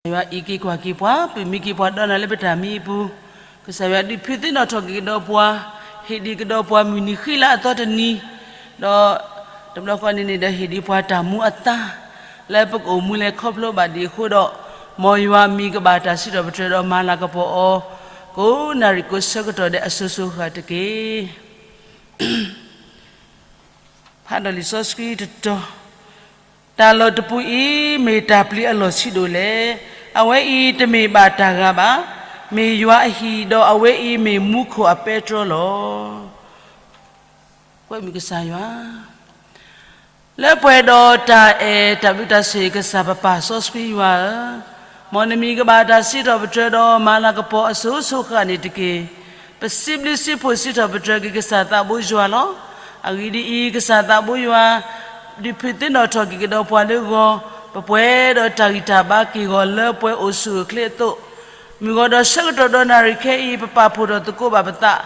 ယွၤအံးက့ၤကွၢ်က့ၤပှၤ, ပမံက့ၤပှၤဒီးနၤလၢပတၢ်မံအပူၤ, ကစၢ်ယွၤဒုးဖုးသ့ၣ်နီၣ်ထီၣ်က့ၤကဒီးပှၤ, ဟ့ၣ်ဒံးကဒီးပှၤမုၢ်နံၤဃံလၤအသီတနံၤ, ဒီးတဘျီဃီန့ၣ်န့ၣ်ဒီးဟ့ၣ်ဒံးပှၤတၢ်မူအသါ လၢပကအိၣ်မူလဲၤခီဖျိဘၣ်ဒံးအဃိဒီး, မ်ယွၤအမံၤကဘၣ်တၢ်စံးထီၣ်ပတြၢၤဒီးမၤလၤကပီၤအီၤ, ကိးနၣ်ရံၣ်ကိးဆၢကတီၢ်ဒဲးအစိၤစိၤဃၣ်ဃၣ်တက့ၢ်. ဖးဒီးလံာ်စီဆှံတတီၤ, တၢ်လီၢ်တပူၤအံၤ မ့ၢ်တၢ်ပျံၤအလီၢ်ဆံးဒိၣ်လဲၣ်. အဝဲအံၤတမ့ၢ်ဘၣ်တၢ်ဂၤဘၣ်. မ့ၢ်ယွၤအဟံၣ်ဒီးအဝဲအံၤမ့ၢ်မူခိၣ်အပဲတြီလီၤ. ကွဲမုာ်ကစၢ်ယွၤ လၢပှဲၤဒီးတၢ်အဲၣ်တၢ်ဘျုးတၢ်ဆိၣ်ဂ့ၤကစၢ်ပပၢ်စီဆှံယွၤဧၢ, မ်နမံၤကဘၣ်တၢ်စံးထီၣ်ပတြၢၤဒီးမၤလၤကပီၤအစိၤစိၤဃၣ်ဃၣ်န့ၣ်တက့ၢ်. ပစံးဘျုးစံးဖှိၣ်စံးထီၣ်ပတြၢၤက့ၤကစၢ်သးဘိယွၤလီၤ. အဂ့ၢ်ဒ်အံၤ, ကစၢ်သးဘိယွၤ ဒုးဖုးသ့ၣ်နီၣ်ထီၣ်က့ၤကဒီးပှၤလၢဂီၤ, ပပှဲၤဒီးတၢ်ဂံၢ်တၢ်ဘါက့ၢ်ဂီၤလၢပှဲၤအိၣ်ဆူၣ်အိၣ်ချ့အသိး, မုၢ်ဂီၤဒီးဆၢကတီၢ်ဒီးနၣ်ရံၣ်ခဲအံၤ ပပာ်ဖှိၣ်ထီၣ်သကိးဘၣ်ပသး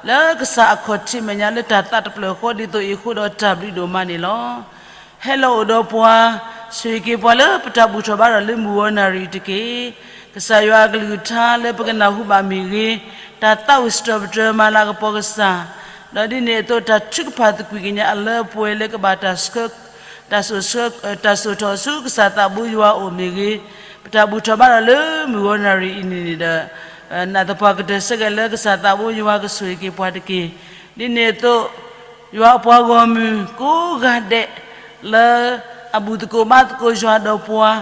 လၢကစၢ်အခီၣ်ထံးမဲာ်ညါလၢတၢ်သးတဖျၢၣ်ဃီဒ်သိးအံၤအဃိဒီး တၢ်ဘျုးဒိၣ်မးန့ၣ်လီၤ. ဟဲလီၤအိၣ်ဒီးပှၤ, ဆိၣ်ဂ့ၤက့ၤပှၤလၢပတၢ်ဘူၣ်ထီၣ်ဘါထီၣ်လၢမုၢ်ဂီၤနၣ်ရံၣ်တက့ၢ်. ကစၢ်ယွၤအကလုၢ်ကထါလၢပကနၢ်ဟူဘၣ်မ့ၢ်ဂ့ၤ, တၢ်သးဝံၣ်စံးထီၣ်ပတြၢၤမၤလၤကပီၤကစၢ်, ဒီးဒ်န့ၣ်အသိးတၢ်ထုကဖၣ်သကွံာ်ကညးအလၢပှဲၤလၢကဘၣ်တၢ်ဆှၢ တၢ်စိာ်ထီၣ်ဆူကစၢ်သးဘိယွၤအအိၣ်မ့ၢ်ဂ့ၤ, ပတၢ်ဘူၣ်ထီၣ်ဘါထီၣ်လၢမုၢ်ဂီၤနၣ်ရံၣ်အံၤန့ၣ်န့ၣ်ဒီး, နာ်သပှၢ်ကတၢၢ်ဆၢက့ၤလၢကစၢ်သးဘိယွၤကဆိၣ်ဂ့ၤက့ၤပှၤတက့ၢ်. ဒ်န့ၣ်အသိး, ယွၤအပှၤဂီၢ်မုၢ်ကိးဂၤဒဲး လၢအဘူၣ်သကိးဘါသကိးယွၤဒီးပှၤ,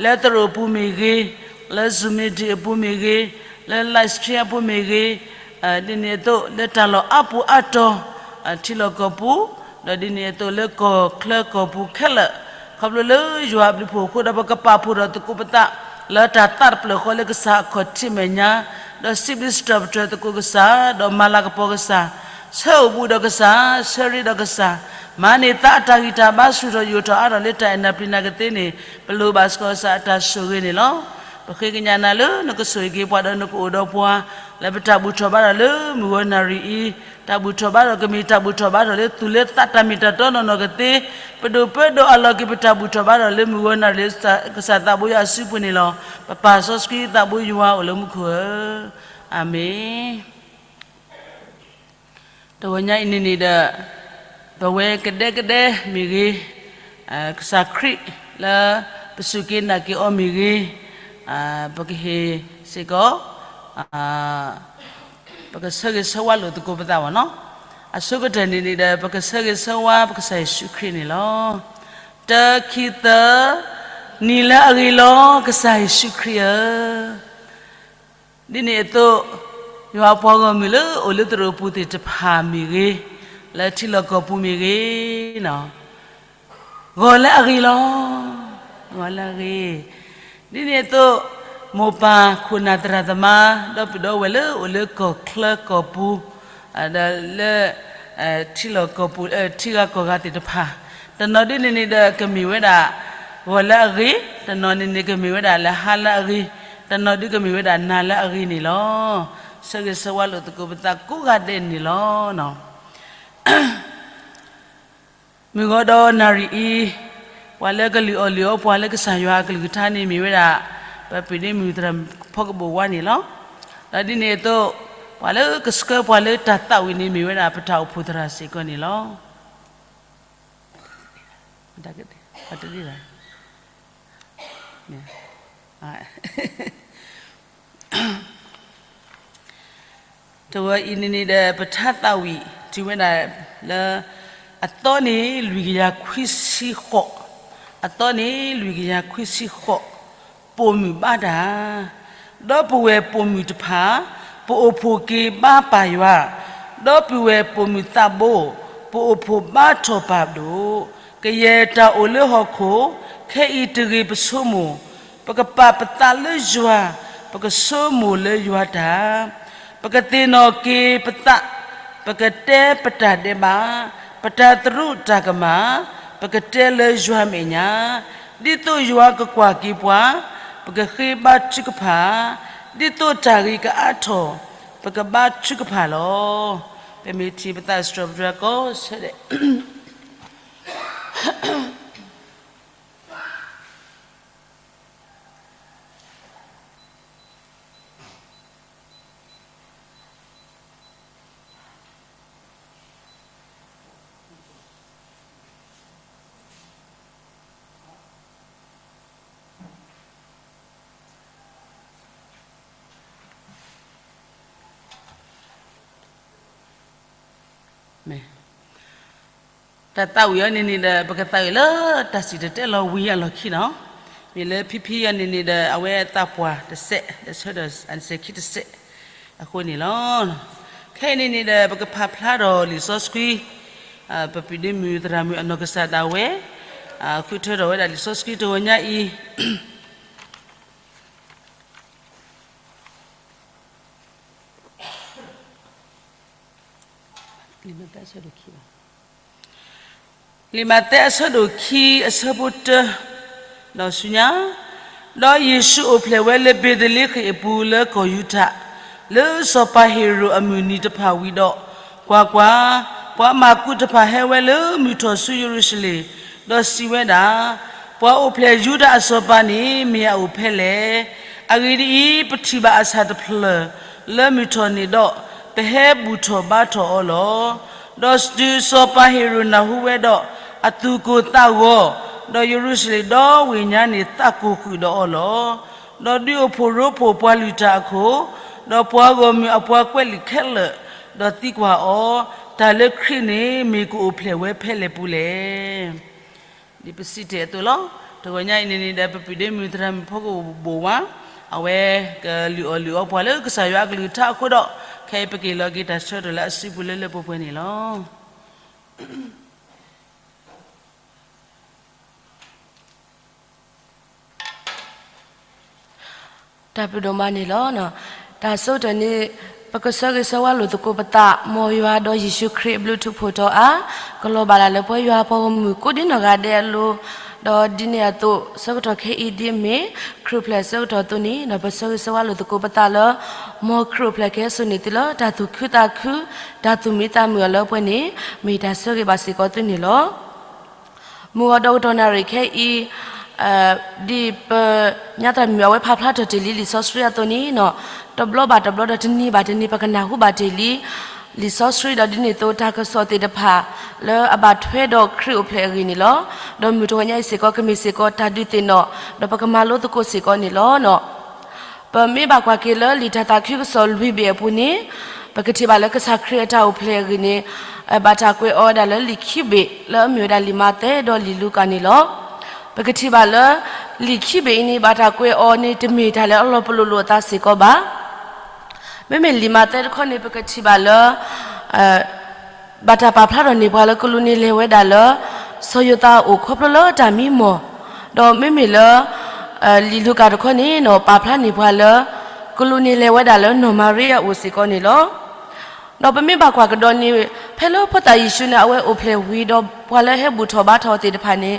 လၢသရိာ်အပူၤမ့ၢ်ဂ့ၤ, လၢ Zoom meeting အပူၤမ့ၢ်ဂ့ၤ, လၢ live stream အပူၤမ့ၢ်ဂ့ၤ, ဒ်န့ၣ်အသိးလၢတၢ်လီၢ်အါပူၤအါတီၤ, ထံလီၢ်ကီၢ်ပူၤ, ဒီးဒ်န့ၣ်အသိးလၢကီၢ်ချၢကီၢ်ပူၤခဲလၢာ်, ခီဖျိလၢယွၤအဘျုးအဖှိၣ်အဃိဒီး ပကပာ်ဖှိၣ်ထီၣ်သကိးပသး လၢတၢ်သးတဖျၢၣ်ဃီလၢကစၢ်အခီၣ်ထံးမဲာ်ညါ, ဒီးစံးဘျုးစံးထီၣ်ပတြၢၤသကိးကစၢ်, ဒီးမၤလၤကပီၤကစၢ်, ဆၢအိၣ်ဘူးဒီးကစၢ်, ဆၢရ့ဒီးကစၢ်, မၤန့ၢ်သးအတၢ်ဂံၢ်တၢ်ဘါဆူၣ်ထီၣ်ယိာ်ထီၣ်အါထီၣ်လၢတၢ်အဲၣ်နၤပျံၤနၤကသ့န့ၣ် ပလိၣ်ဘၣ်စ့ၢ်ကီးကစၢ်အတၢ်ဆိၣ်ဂ့ၤန့ၣ်လီၤ. ပဃ့ကညးနၤလၢနကဆိၣ်ဂ့ၤက့ၤပှၤဒီးနကအိၣ်ဒီးပှၤ, လၢပတၢ်ဘူၣ်ထီၣ်ဘါထီၣ်လၢမုၢ်ဂီၤနၣ်ရံၣ်အံၤ, တၢ်ဘူၣ်ထီၣ်ဘါထီၣ်ကမ့ၢ်တၢ်ဘူၣ်ထီၣ်ဘါထီၣ်လၢသူၣ်လၢသးတၢ်မ့ၢ်တၢ်တီနီၢ်နီၢ်ကသ့, ပဒိၣ်ပၢဒိၣ်အလီၢ်က့ၤပတၢ်ဘူၣ်ထီၣ်ဘါထီၣ်လၢမုၢ်ဂီၤနၣ်ရံၣ်လၢကစၢ်သးဘိယွၤအစုပူၤန့ၣ်လီၤ. ပပၢ်စီဆှံသးဘိယွၤအိၣ်လၢမူခိၣ်ဧၢ, အၤမ့ၣ်. တဂီၤညါအံၤန့ၣ်န့ၣ်ဒီး, ပဝဲကဒဲကဒဲမ့ၢ်ဂ့ၤ, ကစၢ်ခရံာ်လၢပစူၢ်က့ၤနာ်က့ၤအီၤမ့ၢ်ဂ့ၤ, ပကဟ့ၣ်စ့ၢ်ကီး, ပကဆၢဂ့ၤဆၢဝါလိာ်သကိးပသးဘၣ်နီၤ. အဆိကတၢၢ်န့ၣ်န့ၣ်ဒီး ပကဆၢဂ့ၤဆၢဝါပကစၢ်ယ့ၣ်ၡူးခရံာ်န့ၣ်လီၤ. တၢ ခံ သၢ, နံၤလၢအဂ့ၤလီၤ, ကစၢ်ယ့ၣ်ၡူးခရံာ်ဧၢ. ဒ်န့ၣ်အသိး, ယွၤအပှၤဂီၢ်မုၢ်လၢအိၣ်လၢသရိာ်ပူၤသ့ၣ်တဖၣ်မ့ၢ်ဂ့ၤ, လၢထံလီၢ်ကီၢ်ပူၤမ့ၢ်ဂ့ၤ, ဂီၤလၢအဂ့ၤလီၤ, ဂီၤလၢအဂ့ၤ. ဒ်န့ၣ်အသိး, မိၢ်ပၢ်ခိၣ်နၢ်သရၣ်သမါ, ဒီပုၢ်ဒီဝဲၢ်လၢအိၣ်လၢကီၢ်ချၢကီၢ်ပူၤ, ဒီးလၢ ထံလီၢ်ကီၢ်ပူၤ, ထံဂၤကီၢ်ဂၤသ့ၣ်တဖၣ်, တနီၤဒ်န့ၣ်န့ၣ်ဒီးကမ့ၢ်ဝဲဒၣ် ဂီၤလၢအဂ့ၤ, တနီၤန့ၣ်န့ၣ်ကမ့ၢ်ဝဲဒၣ်လၢဟါလၢအဂ့ၤ, တနီၤဒုးကမ့ၢ်ဝဲဒၣ်နၤလၢအဂ့ၤန့ၣ်လီၤ. ဆၢဂ့ၤဆၢဝါလိာ်သကိးပသးကိးဂၤဒဲးန့ၣ်လီၤ. မုၢ်ဂီၤဒီးနၣ်ရံၣ်အံၤ, ပှၤလၢကလုၢ်အီၣ်လုၢ်အီပှၤလၢကစၢ်ယွၤအကလုၢ်ကထါန့ၣ်မ့ၢ်ဝဲဒၣ်, ပပှ့ၤန့ၢ်မုၢ်သရၣ်ဖီကဘိၣ်ဝါန့ၣ်လီၤ. ဒီးဒ်န့ၣ်အသိး, ပှၤလၢကဆှၢပှၤလၢတၢ်သးဝံၣ်န့ၣ်မ့ၢ်ဝဲဒၣ် ပတၢ်အိၣ်ဖှိၣ်သရၣ်စ့ၢ်ကီးန့ၣ်လီၤ. တဂီၤအံၤန့ၣ်န့ၣ်ဒီး ပထါသးဝံၣ်တုၤဝဲဒၣ်လၢ အသီန့ၣ်လွံၢ်ကယၤခွံဆံဃိး, အသီန့ၣ်လွံၢ်ကယၤခွံဆံဃိး, ပိာ်မုၣ်ဘါတၢ်, ဒီပုၢ်ဝဲၢ်ပိာ်မုၣ်တဖၣ်, ပအိၣ်ဖှိၣ်က့ၤဘါပၢ်ယွၤ, ဒီပုၢ်ဝဲၢ်ပိာ်မုၣ်သးဘိ, ပအိၣ်ဖှိၣ်ဘါထီၣ်ပၢ်ဒိၣ်, ကယဲၢ်တၢ်အိၣ်လၢဟီၣ်ခိၣ်, ခဲအံၤတဂ့ၤပဆိကမိၣ်, ပကပာ်ပသးလၢယွၤ, ပကဆိကမိၣ်လၢယွၤတၢ်, ပကသ့ၣ်နီၣ်က့ၤပသး, ပကတဲပတၢ်ဒဲးဘး, ပတၢ်သရူးတၢ်ကမၣ်, ပကတဲလၢယွၤမဲာ်ညါ, ဒ်သိးယွၤကကွၢ်က့ၤပှၤ, ပကဃ့ဘါထုကဖၣ်, ဒ်သိးတၢ်ဂ့ၤကအါထီၣ်, ပကဘါထုကဖၣ်လီၤ. ပမ့ၢ်ထံၣ်ပသးစံးထီၣ်ပတြၢၤကိးဆၢဒဲး တၢ်က မ့ၢ် တၢ်သးဝံၣ်အီၤန့ၣ်န့ၣ်ဒီး ပကသးဝံၣ်လၢတၢ်စံၣ်တဲၤတဲလီၤဝံၤအလီၢ်ခံနီၤ. မ့ၢ်လၢဖံဖံအီၤန့ၣ်န့ၣ်ဒီး အဝဲသးပှၢ်တစဲး ဒီးဆၢဒီးအစဲးခံတစဲး အဃိန့ၣ်လီၤ. ခဲအံၤန့ၣ်န့ၣ်ဒီး ပကဖးဖျါဒီးလံာ်စီဆှံ ပပံၤဒ့မုၣ်သရၣ်မုၣ်အနီၢ်ကစၢ်ဒၣ်ဝဲ ဃုထၢထီၣ်ဝဲဒၣ်လံာ်စီဆှံတဂီၤညါအံၤ လံာ်မးသဲအဆၢဒိၣ်ခံ လံာ်မးသဲအဆၢဒိၣ်ခံအဆၢဖိတၢ ဒီးဆူညါ, ဒီးယ့ၣ်ၡူးအိၣ်ဖျဲၣ်ဝဲလၢဘ့ၤသလ့ဃ့ၣ်အပူၤလၢကီၢ်ယူဒၤ, လၢစီၤပၤဟ့ၤရိာ်အမုၢ်နံၤတဖၣ်ဝံၤဒီး, ကွၢ်ကွၢ်, ပှၤမၢ်ကူးတဖၣ်ဟဲဝဲလၢမုၢ်ထီၣ်ဆူယရူၤၡလ့ၣ်, ဒီးစံးဝဲဒၣ်, ပှၤအိၣ်ဖျဲၣ်ယူဒၤအစီၤပၤန့ၣ် မ့ၢ်အအိၣ်ဖဲလဲၣ်. အဂ့ၢ်ဒ်အံၤ, ပထံၣ်ဘၣ်အဆၣ်တဖျၢၣ်လၢမုၢ်ထီၣ်န့ၣ်ဒီး, ပဟဲဘူၣ်ထီၣ်ဘါထီၣ်အီၤလီၤ. ဒီးတုၤစီၤပၤဟ့ၤရိာ်နၢ်ဟူဝဲဒီး, အသူၣ်ကိၢ်သးဂီၤ, ဒီးယရူၤၡလ့ၣ်ဒီဝ့ၢ်ညါန့ၣ်သးကိၢ်ဃုာ်ဒီးအီၤလီၤ. ဒီးဒုးအိၣ်ဖှိၣ်ရိဖှိၣ်ပှၤလုၢ်တၢ်အခိၣ်, ဒီးပှၤဂီၢ်မုၢ်အပှၤကွဲးလံာ်ခဲလၢာ်, ဒီးသံကွၢ်အီၤ, တၢ်လၢခရံာ်န့ၣ်မ့ၢ်ကအိၣ်ဖျဲၣ်ဝဲဖဲလဲၣ်ပူၤလဲၣ်. ဒ်ပစံးတ့ၢ်အသိးလီၤ. တဂီၤညါအံၤန့ၣ်န့ၣ်ဒီး ပပံၤဒ့မုၣ်သရၣ်မုၣ်ဖိကအိၣ်ဘိၣ်ဝါ, အဝဲကလုၢ်အီၣ်လုၢ်အီပှၤလၢကစၢ်ယွၤအကလုၢ်ကထါအဃိဒီး, ခဲအံၤပက့ၤလီၤက့ၤတၢ်ဆၢထၢၣ်လၢအစုပူၤလၢလၢပှဲၤပှဲၤန့ၣ်လီၤ. တၢ်ဘျုးဒိၣ်မးန့ၣ်လီၤ. တၢ်ဆိကတၢၢ်န့ၣ်, ပကဆၢဂ့ၤဆၢဝါလိာ်သကိးပသး, မ်ယွၤဒီးယ့ၣ်ၡူးခရံာ်အဘျုးထူးဖှိၣ်ထီၣ်အါ, ကလီၤဘၣ်လၢ်လၢပှၤယွၤအပှၤဂီၢ်မုၢ်ကိးဒံနီၢ်ဂၤဒဲးအလိၤ, ဒီးဒ်န့ၣ်အသိး ဆၢကတီၢ်ခဲအံၤဒ်အမ့ၢ် ခရံာ်အိၣ်ဖျဲၣ်ဆၢကတီၢ်အသိးန့ၣ်, ဒီးပဆၢဂ့ၤဆၢဝါလိာ်သကိးပသးလၢ, မ်ခရံာ်အိၣ်ဖျဲၣ်ကဟဲစိာ်န့ၢ်သုလၢတၢ်သူၣ်ခုသးခု, တၢ်သူၣ်မံသးမုာ်အီၤလၢပှဲၤန့ၣ်, မ့ၢ်တၢ်ဆၢဂ့ၤဘၣ်စ့ၢ်ကီးသုန့ၣ်လီၤ. မုၢ်ဂီၤဒီးကတီၢ်နၣ်ရံၣ်ခဲအံၤ, ဒ်ပ, ညါသရၣ်မုၣ်အဝဲဖးဖျါထီၣ်တ့ၢ်လံ လံာ်စီဆှံအသိးန့ၣ်, တဘျီဘၣ်တဘျီဒီးတနံၤဘၣ်တနံၤ ပကနၢ်ဟူဘၣ်တ့ၢ်လံ, လံာ်စီဆှံဒီးဒ်န့ၣ်အသိးတၢ်ကစီၣ်သ့ၣ်တဖၣ်, လၢအဘၣ်ထွဲဒီးခရံာ်အိၣ်ဖျဲၣ်အဂ့ၢ်န့ၣ်လီၤ. ဒီးမုၢ်တဂီၤညါအံၤစ့ၢ်ကီးကမ့ၢ်စ့ၢ်ကီးတၢ်ဒုးသ့ၣ်နီၣ်, ဒီးပကမၤလိသကိးစ့ၢ်ကီးန့ၣ်လီၤ. ပမ့ၢ်ဘၣ်ကွၢ်က့ၤလၢလံာ်တၢ်သးခုကစီၣ်လွံၢ်ဘ့ၣ်အပူၤန့ၣ်, ပကထံၣ်ဘၣ်လၢကစၢ်ခရံာ်အတၢ်အိၣ်ဖျဲၣ်အဂ့ၢ်န့ၣ်, ဘၣ်တၢ်ကွဲးအီၤဝဲဒၣ်လၢလံာ်ခံဘ့ၣ်လၢအမ့ၢ်ဝဲဒၣ်လံာ်မးသဲဒီးလံာ်လူၤကၣ်န့ၣ်လီၤ. ပကထံၣ်ဘၣ်လၢ, လံာ်ခံဘ့ၣ်အံၤန့ၣ် ဘၣ်တၢ်ကွဲးအီၤန့ၣ်တမ့ၢ်တၢ်လၢအလီၤပလိာ်လိာ်အသးစ့ၢ်ကီးဘၣ်. မ့မ့ၢ်လံာ်မးသဲတခီန့ၣ် ပကထံၣ်ဘၣ်လၢ ဘၣ်တၢ်ပာ်ဖျါထီၣ်န့ၢ်ပှၤလၢကလူးန့ၣ်လဲၤဝဲဒၣ်လၢ စီၤယိၤသးအအိၣ်ခီဖျိလၢတၢ်မံမီၢ်, ဒီးမ့မ့ၢ်လၢ လံာ်လူၤကၣ်တခီန့ၣ် ပာ်ဖျါန့ၢ်ပှၤလၢ ကလူးန့ၣ်လဲၤဝဲဒၣ်လၢနီၢ်မၤရံယၤအအိၣ်စ့ၢ်ကီးန့ၣ်လီၤ. ဒီးပမ့ၢ်ဘၣ်ကွၢ်ကဒီးန့ၣ် ဖဲလၢဖိသၣ်ယ့ၣ်ၡူးန့ၣ် အဝဲအိၣ်ဖျဲၣ်ဝံၤဒီးပှၤလၢဟဲဘူၣ်ထီၣ်ဘါထီၣ်အီၤသ့ၣ်တဖၣ်န့ၣ်,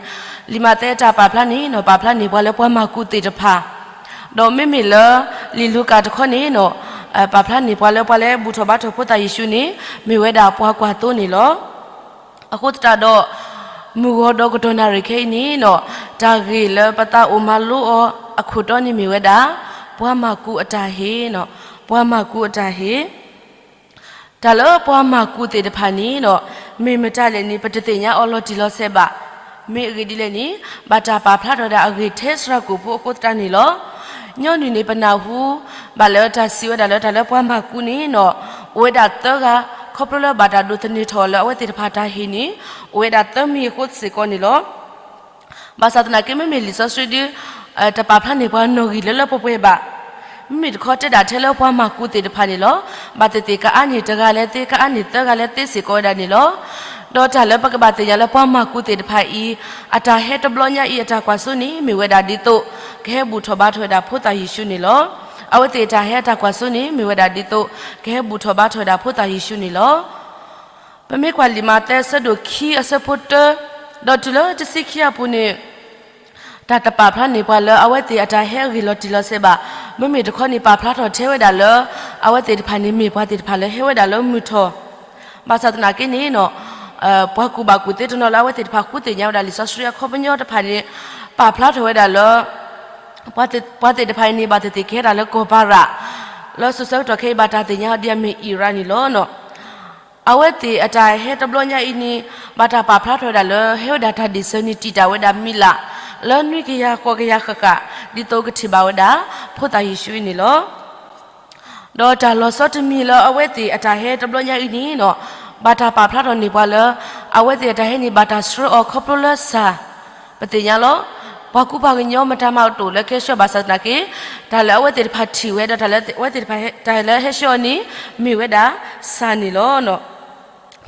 လံာ်မးသဲအတၢ်ပာ်ဖျါန့ၣ် ပာ်ဖျါန့ၢ်ပှၤလၢပှၤမၢ်ကူးသ့ၣ်တဖၣ်, ဒီးမ့မ့ၢ်လၢ လံာ်လူၤကၣ်တခီန့ၣ် ပာ်ဖျါန့ၢ်ပှၤလၢပှၤလၢဟဲဘူၣ်ထီၣ်ဘါထီၣ်ဖိသၣ်ယ့ၣ်ၡူးန့ၣ် မ့ၢ်ဝဲဒၣ်ပှၤကွၢ်သိန့ၣ်လီၤ. အဃိသတးဒီး မုၢ်ဂီၤဒီးကတီၢ်နၣ်ရံၣ်ခဲအံၤန့ၣ် တၢ်ဂ့ၢ်လၢပသးအိၣ်မၤလိအီၤအခိၣ်တီန့ၣ်မ့ၢ်ဝဲဒၣ် ပှၤမၢ်ကူးအတၢ်ဟ့ၣ်, ပှၤမၢ်ကူးအတၢ်ဟ့ၣ် တၢ်လၢပှၤမၢ်ကူးသ့ၣ်တဖၣ်န့ၣ် မ့ၢ်မတၤလဲၣ်န့ၣ် ပတသ့ၣ်ညါအီၤလီၤတံၢ်လီၤဆဲးဘၣ်. မ့ၢ်အဂ့ၢ်ဒ်လဲၣ်န့ၣ် ဘၣ်တၢ်ပာ်ဖျါထီၣ်ဝဲဒၣ်အဂ့ၢ်ထဲစှၤကိာ်ဖိအဃိသတးန့ၣ်လီၤ. ညီနုၢ်န့ၣ် ပနၢ်ဟူဘၣ်လၢတၢ်စံးဝဲဒၣ်လၢတၢ်လၢပှၤမၢ်ကူးန့ၣ် အိၣ်ဝဲဒၣ်သၢဂၤ, ခီဖျိလၢဘၣ်တၢ်ဒိးသန့ၤထီၣ်လၢအဝဲသ့ၣ်တဖၣ်တၢ်ဟ့ၣ်န့ၣ် အိၣ်ဝဲဒၣ်သၢမံၤအဃိစ့ၢ်ကီးန့ၣ်လီၤ. ဘၣ်ဆၣ်သနာ်က့ မ့မ့ၢ်လံာ်စီဆှံဒ် တပာ်ဖျါန့ၢ်ပှၤနီၣ်ဂံၢ်လၢလၢပှဲၤပှဲၤဘၣ်. မ့မ့ၢ်တခီတဲဒၣ်ထဲလၢပှၤမၢ်ကူးသ့ၣ်တဖၣ်န့ၣ်လီၤ. ဘၣ်သ့ၣ်သ့ၣ်ကအါန့ၢ်တဂၤလဲၣ်သ့, ကအါန့ၢ်သၢဂၤလဲၣ်သ့စ့ၢ်ကီးဝဲဒၣ်န့ၣ်လီၤ. ဒီးတၢ်လၢပကဘၣ်သ့ၣ်ညါလၢပှၤမၢ်ကူးသ့ၣ်တဖၣ်အံၤ အတၢ်ဟဲတဘျီညါအံၤအတၢ်ကွၢ်စိန့ၣ် မ့ၢ်ဝဲဒၣ်ဒ်သိး ကဟဲဘူၣ်ထီၣ်ဘါထီၣ်ဝဲဒၣ်ဖိသၣ်ယ့ၣ်ၡူးန့ၣ်လီၤ. အဝဲသ့ၣ်အတၢ်ဟဲအတၢ်ကွၢ်စိန့ၣ် မ့ၢ်ဝဲဒၣ်ဒ်သိး ကဟဲဘူၣ်ထီၣ်ဘါထီၣ်ဝဲဒၣ်ဖိသၣ်ယ့ၣ်ၡူးန့ၣ်လီၤ. ပမ့ၢ်ကွၢ်လံာ်မးသဲအဆၢဒိၣ်ခံအဆၢဖိတၢ ဒီးတုၤလၢတဆံခံအပူၤန့ၣ် တၢ်တပာ်ဖျါန့ၢ်ပှၤလၢအဝဲသ့ၣ်အတၢ်ဟဲအဂ့ၢ်လီၤတံၢ်လီၤဆဲးဘၣ်. မ့မ့ၢ်တခီန့ၣ် ပာ်ဖျါထီၣ်ထဲဝဲဒၣ်လၢ အဝဲသ့ၣ်တဖၣ်န့ၣ်မ့ၢ်ပှၤသ့ၣ်တဖၣ်လၢဟဲဝဲဒၣ်လၢမုၢ်ထီၣ်. ဘၣ်ဆၣ်သနာ်က့န့ၣ် ပှၤကူၣ်ဘၣ်ကူၣ်သ့တနီၤလၢအဝဲသ့ၣ်တဖၣ်ဃုသ့ၣ်ညါဝဲဒၣ်လံာ်စီဆှံအခီပညီတဖၣ်န့ၣ် ပာ်ဖျါထီၣ်ဝဲဒၣ်လၢ ပှၤသ့ၣ်တဖၣ်အံၤန့ၣ် ဘၣ်သ့ၣ်သ့ၣ်ကဟဲဒၣ်လၢကီၢ်ပၤရး လၢစိၤဆၢကတီၢ်ခဲအံၤဘၣ်တၢ်သ့ၣ်ညါအီၤဒ်အမ့ၢ်အံရၣ်န့ၣ်လီၤ. အဝဲသ့ၣ်အတၢ်ဟဲတဘျီညါအံၤန့ၣ် ဘၣ်တၢ်ပာ်ဖျါထီၣ်ဝဲဒၣ်လၢ ဟဲဝဲဒၣ်တၢ်ဒ့ၣ်စၢၤန့ၣ်တံာ်တာ်ဝဲဒၣ်မံၤလး လၢနွံကယၤဃိးကယၤဃၣ်ဃၣ် ဒ်သိးကထံၣ်ဘၣ်ဝဲဒၣ် ဖိသၣ်ယ့ၣ်ၡူးအံၤန့ၣ်လီၤ. ဒီးတၢ်လီၤဆီတမံၤလၢအဝဲသ့ၣ်အတၢ်ဟဲတဘျီညါအံၤန့ၣ် ဘၣ်တၢ်ပာ်ဖျါထီၣ်န့ၢ်ပှၤလၢ အဝဲသ့ၣ်အတၢ်ဟဲန့ၣ် ဘၣ်တၢ်ဆှၢအီၤခီဖျိလၢစၢ်, ပသ့ၣ်ညါလီၤ. ပှၤကူပှၤကညီမတၤမၤအီၤတအိၣ်လၢကဲဆှၢဘၣ်ဆၣ်သနာ်က့ တၢ်လၢအဝဲသ့ၣ်တဖၣ်ထံၣ်ဝဲဒီး တၢ်လၢအဝဲသ့ၣ်တဖၣ် တၢ်လၢဟဲဆှၢအီၤန့ၣ် မ့ၢ်ဝဲဒၣ်စၢ်န့ၣ်လီၤ.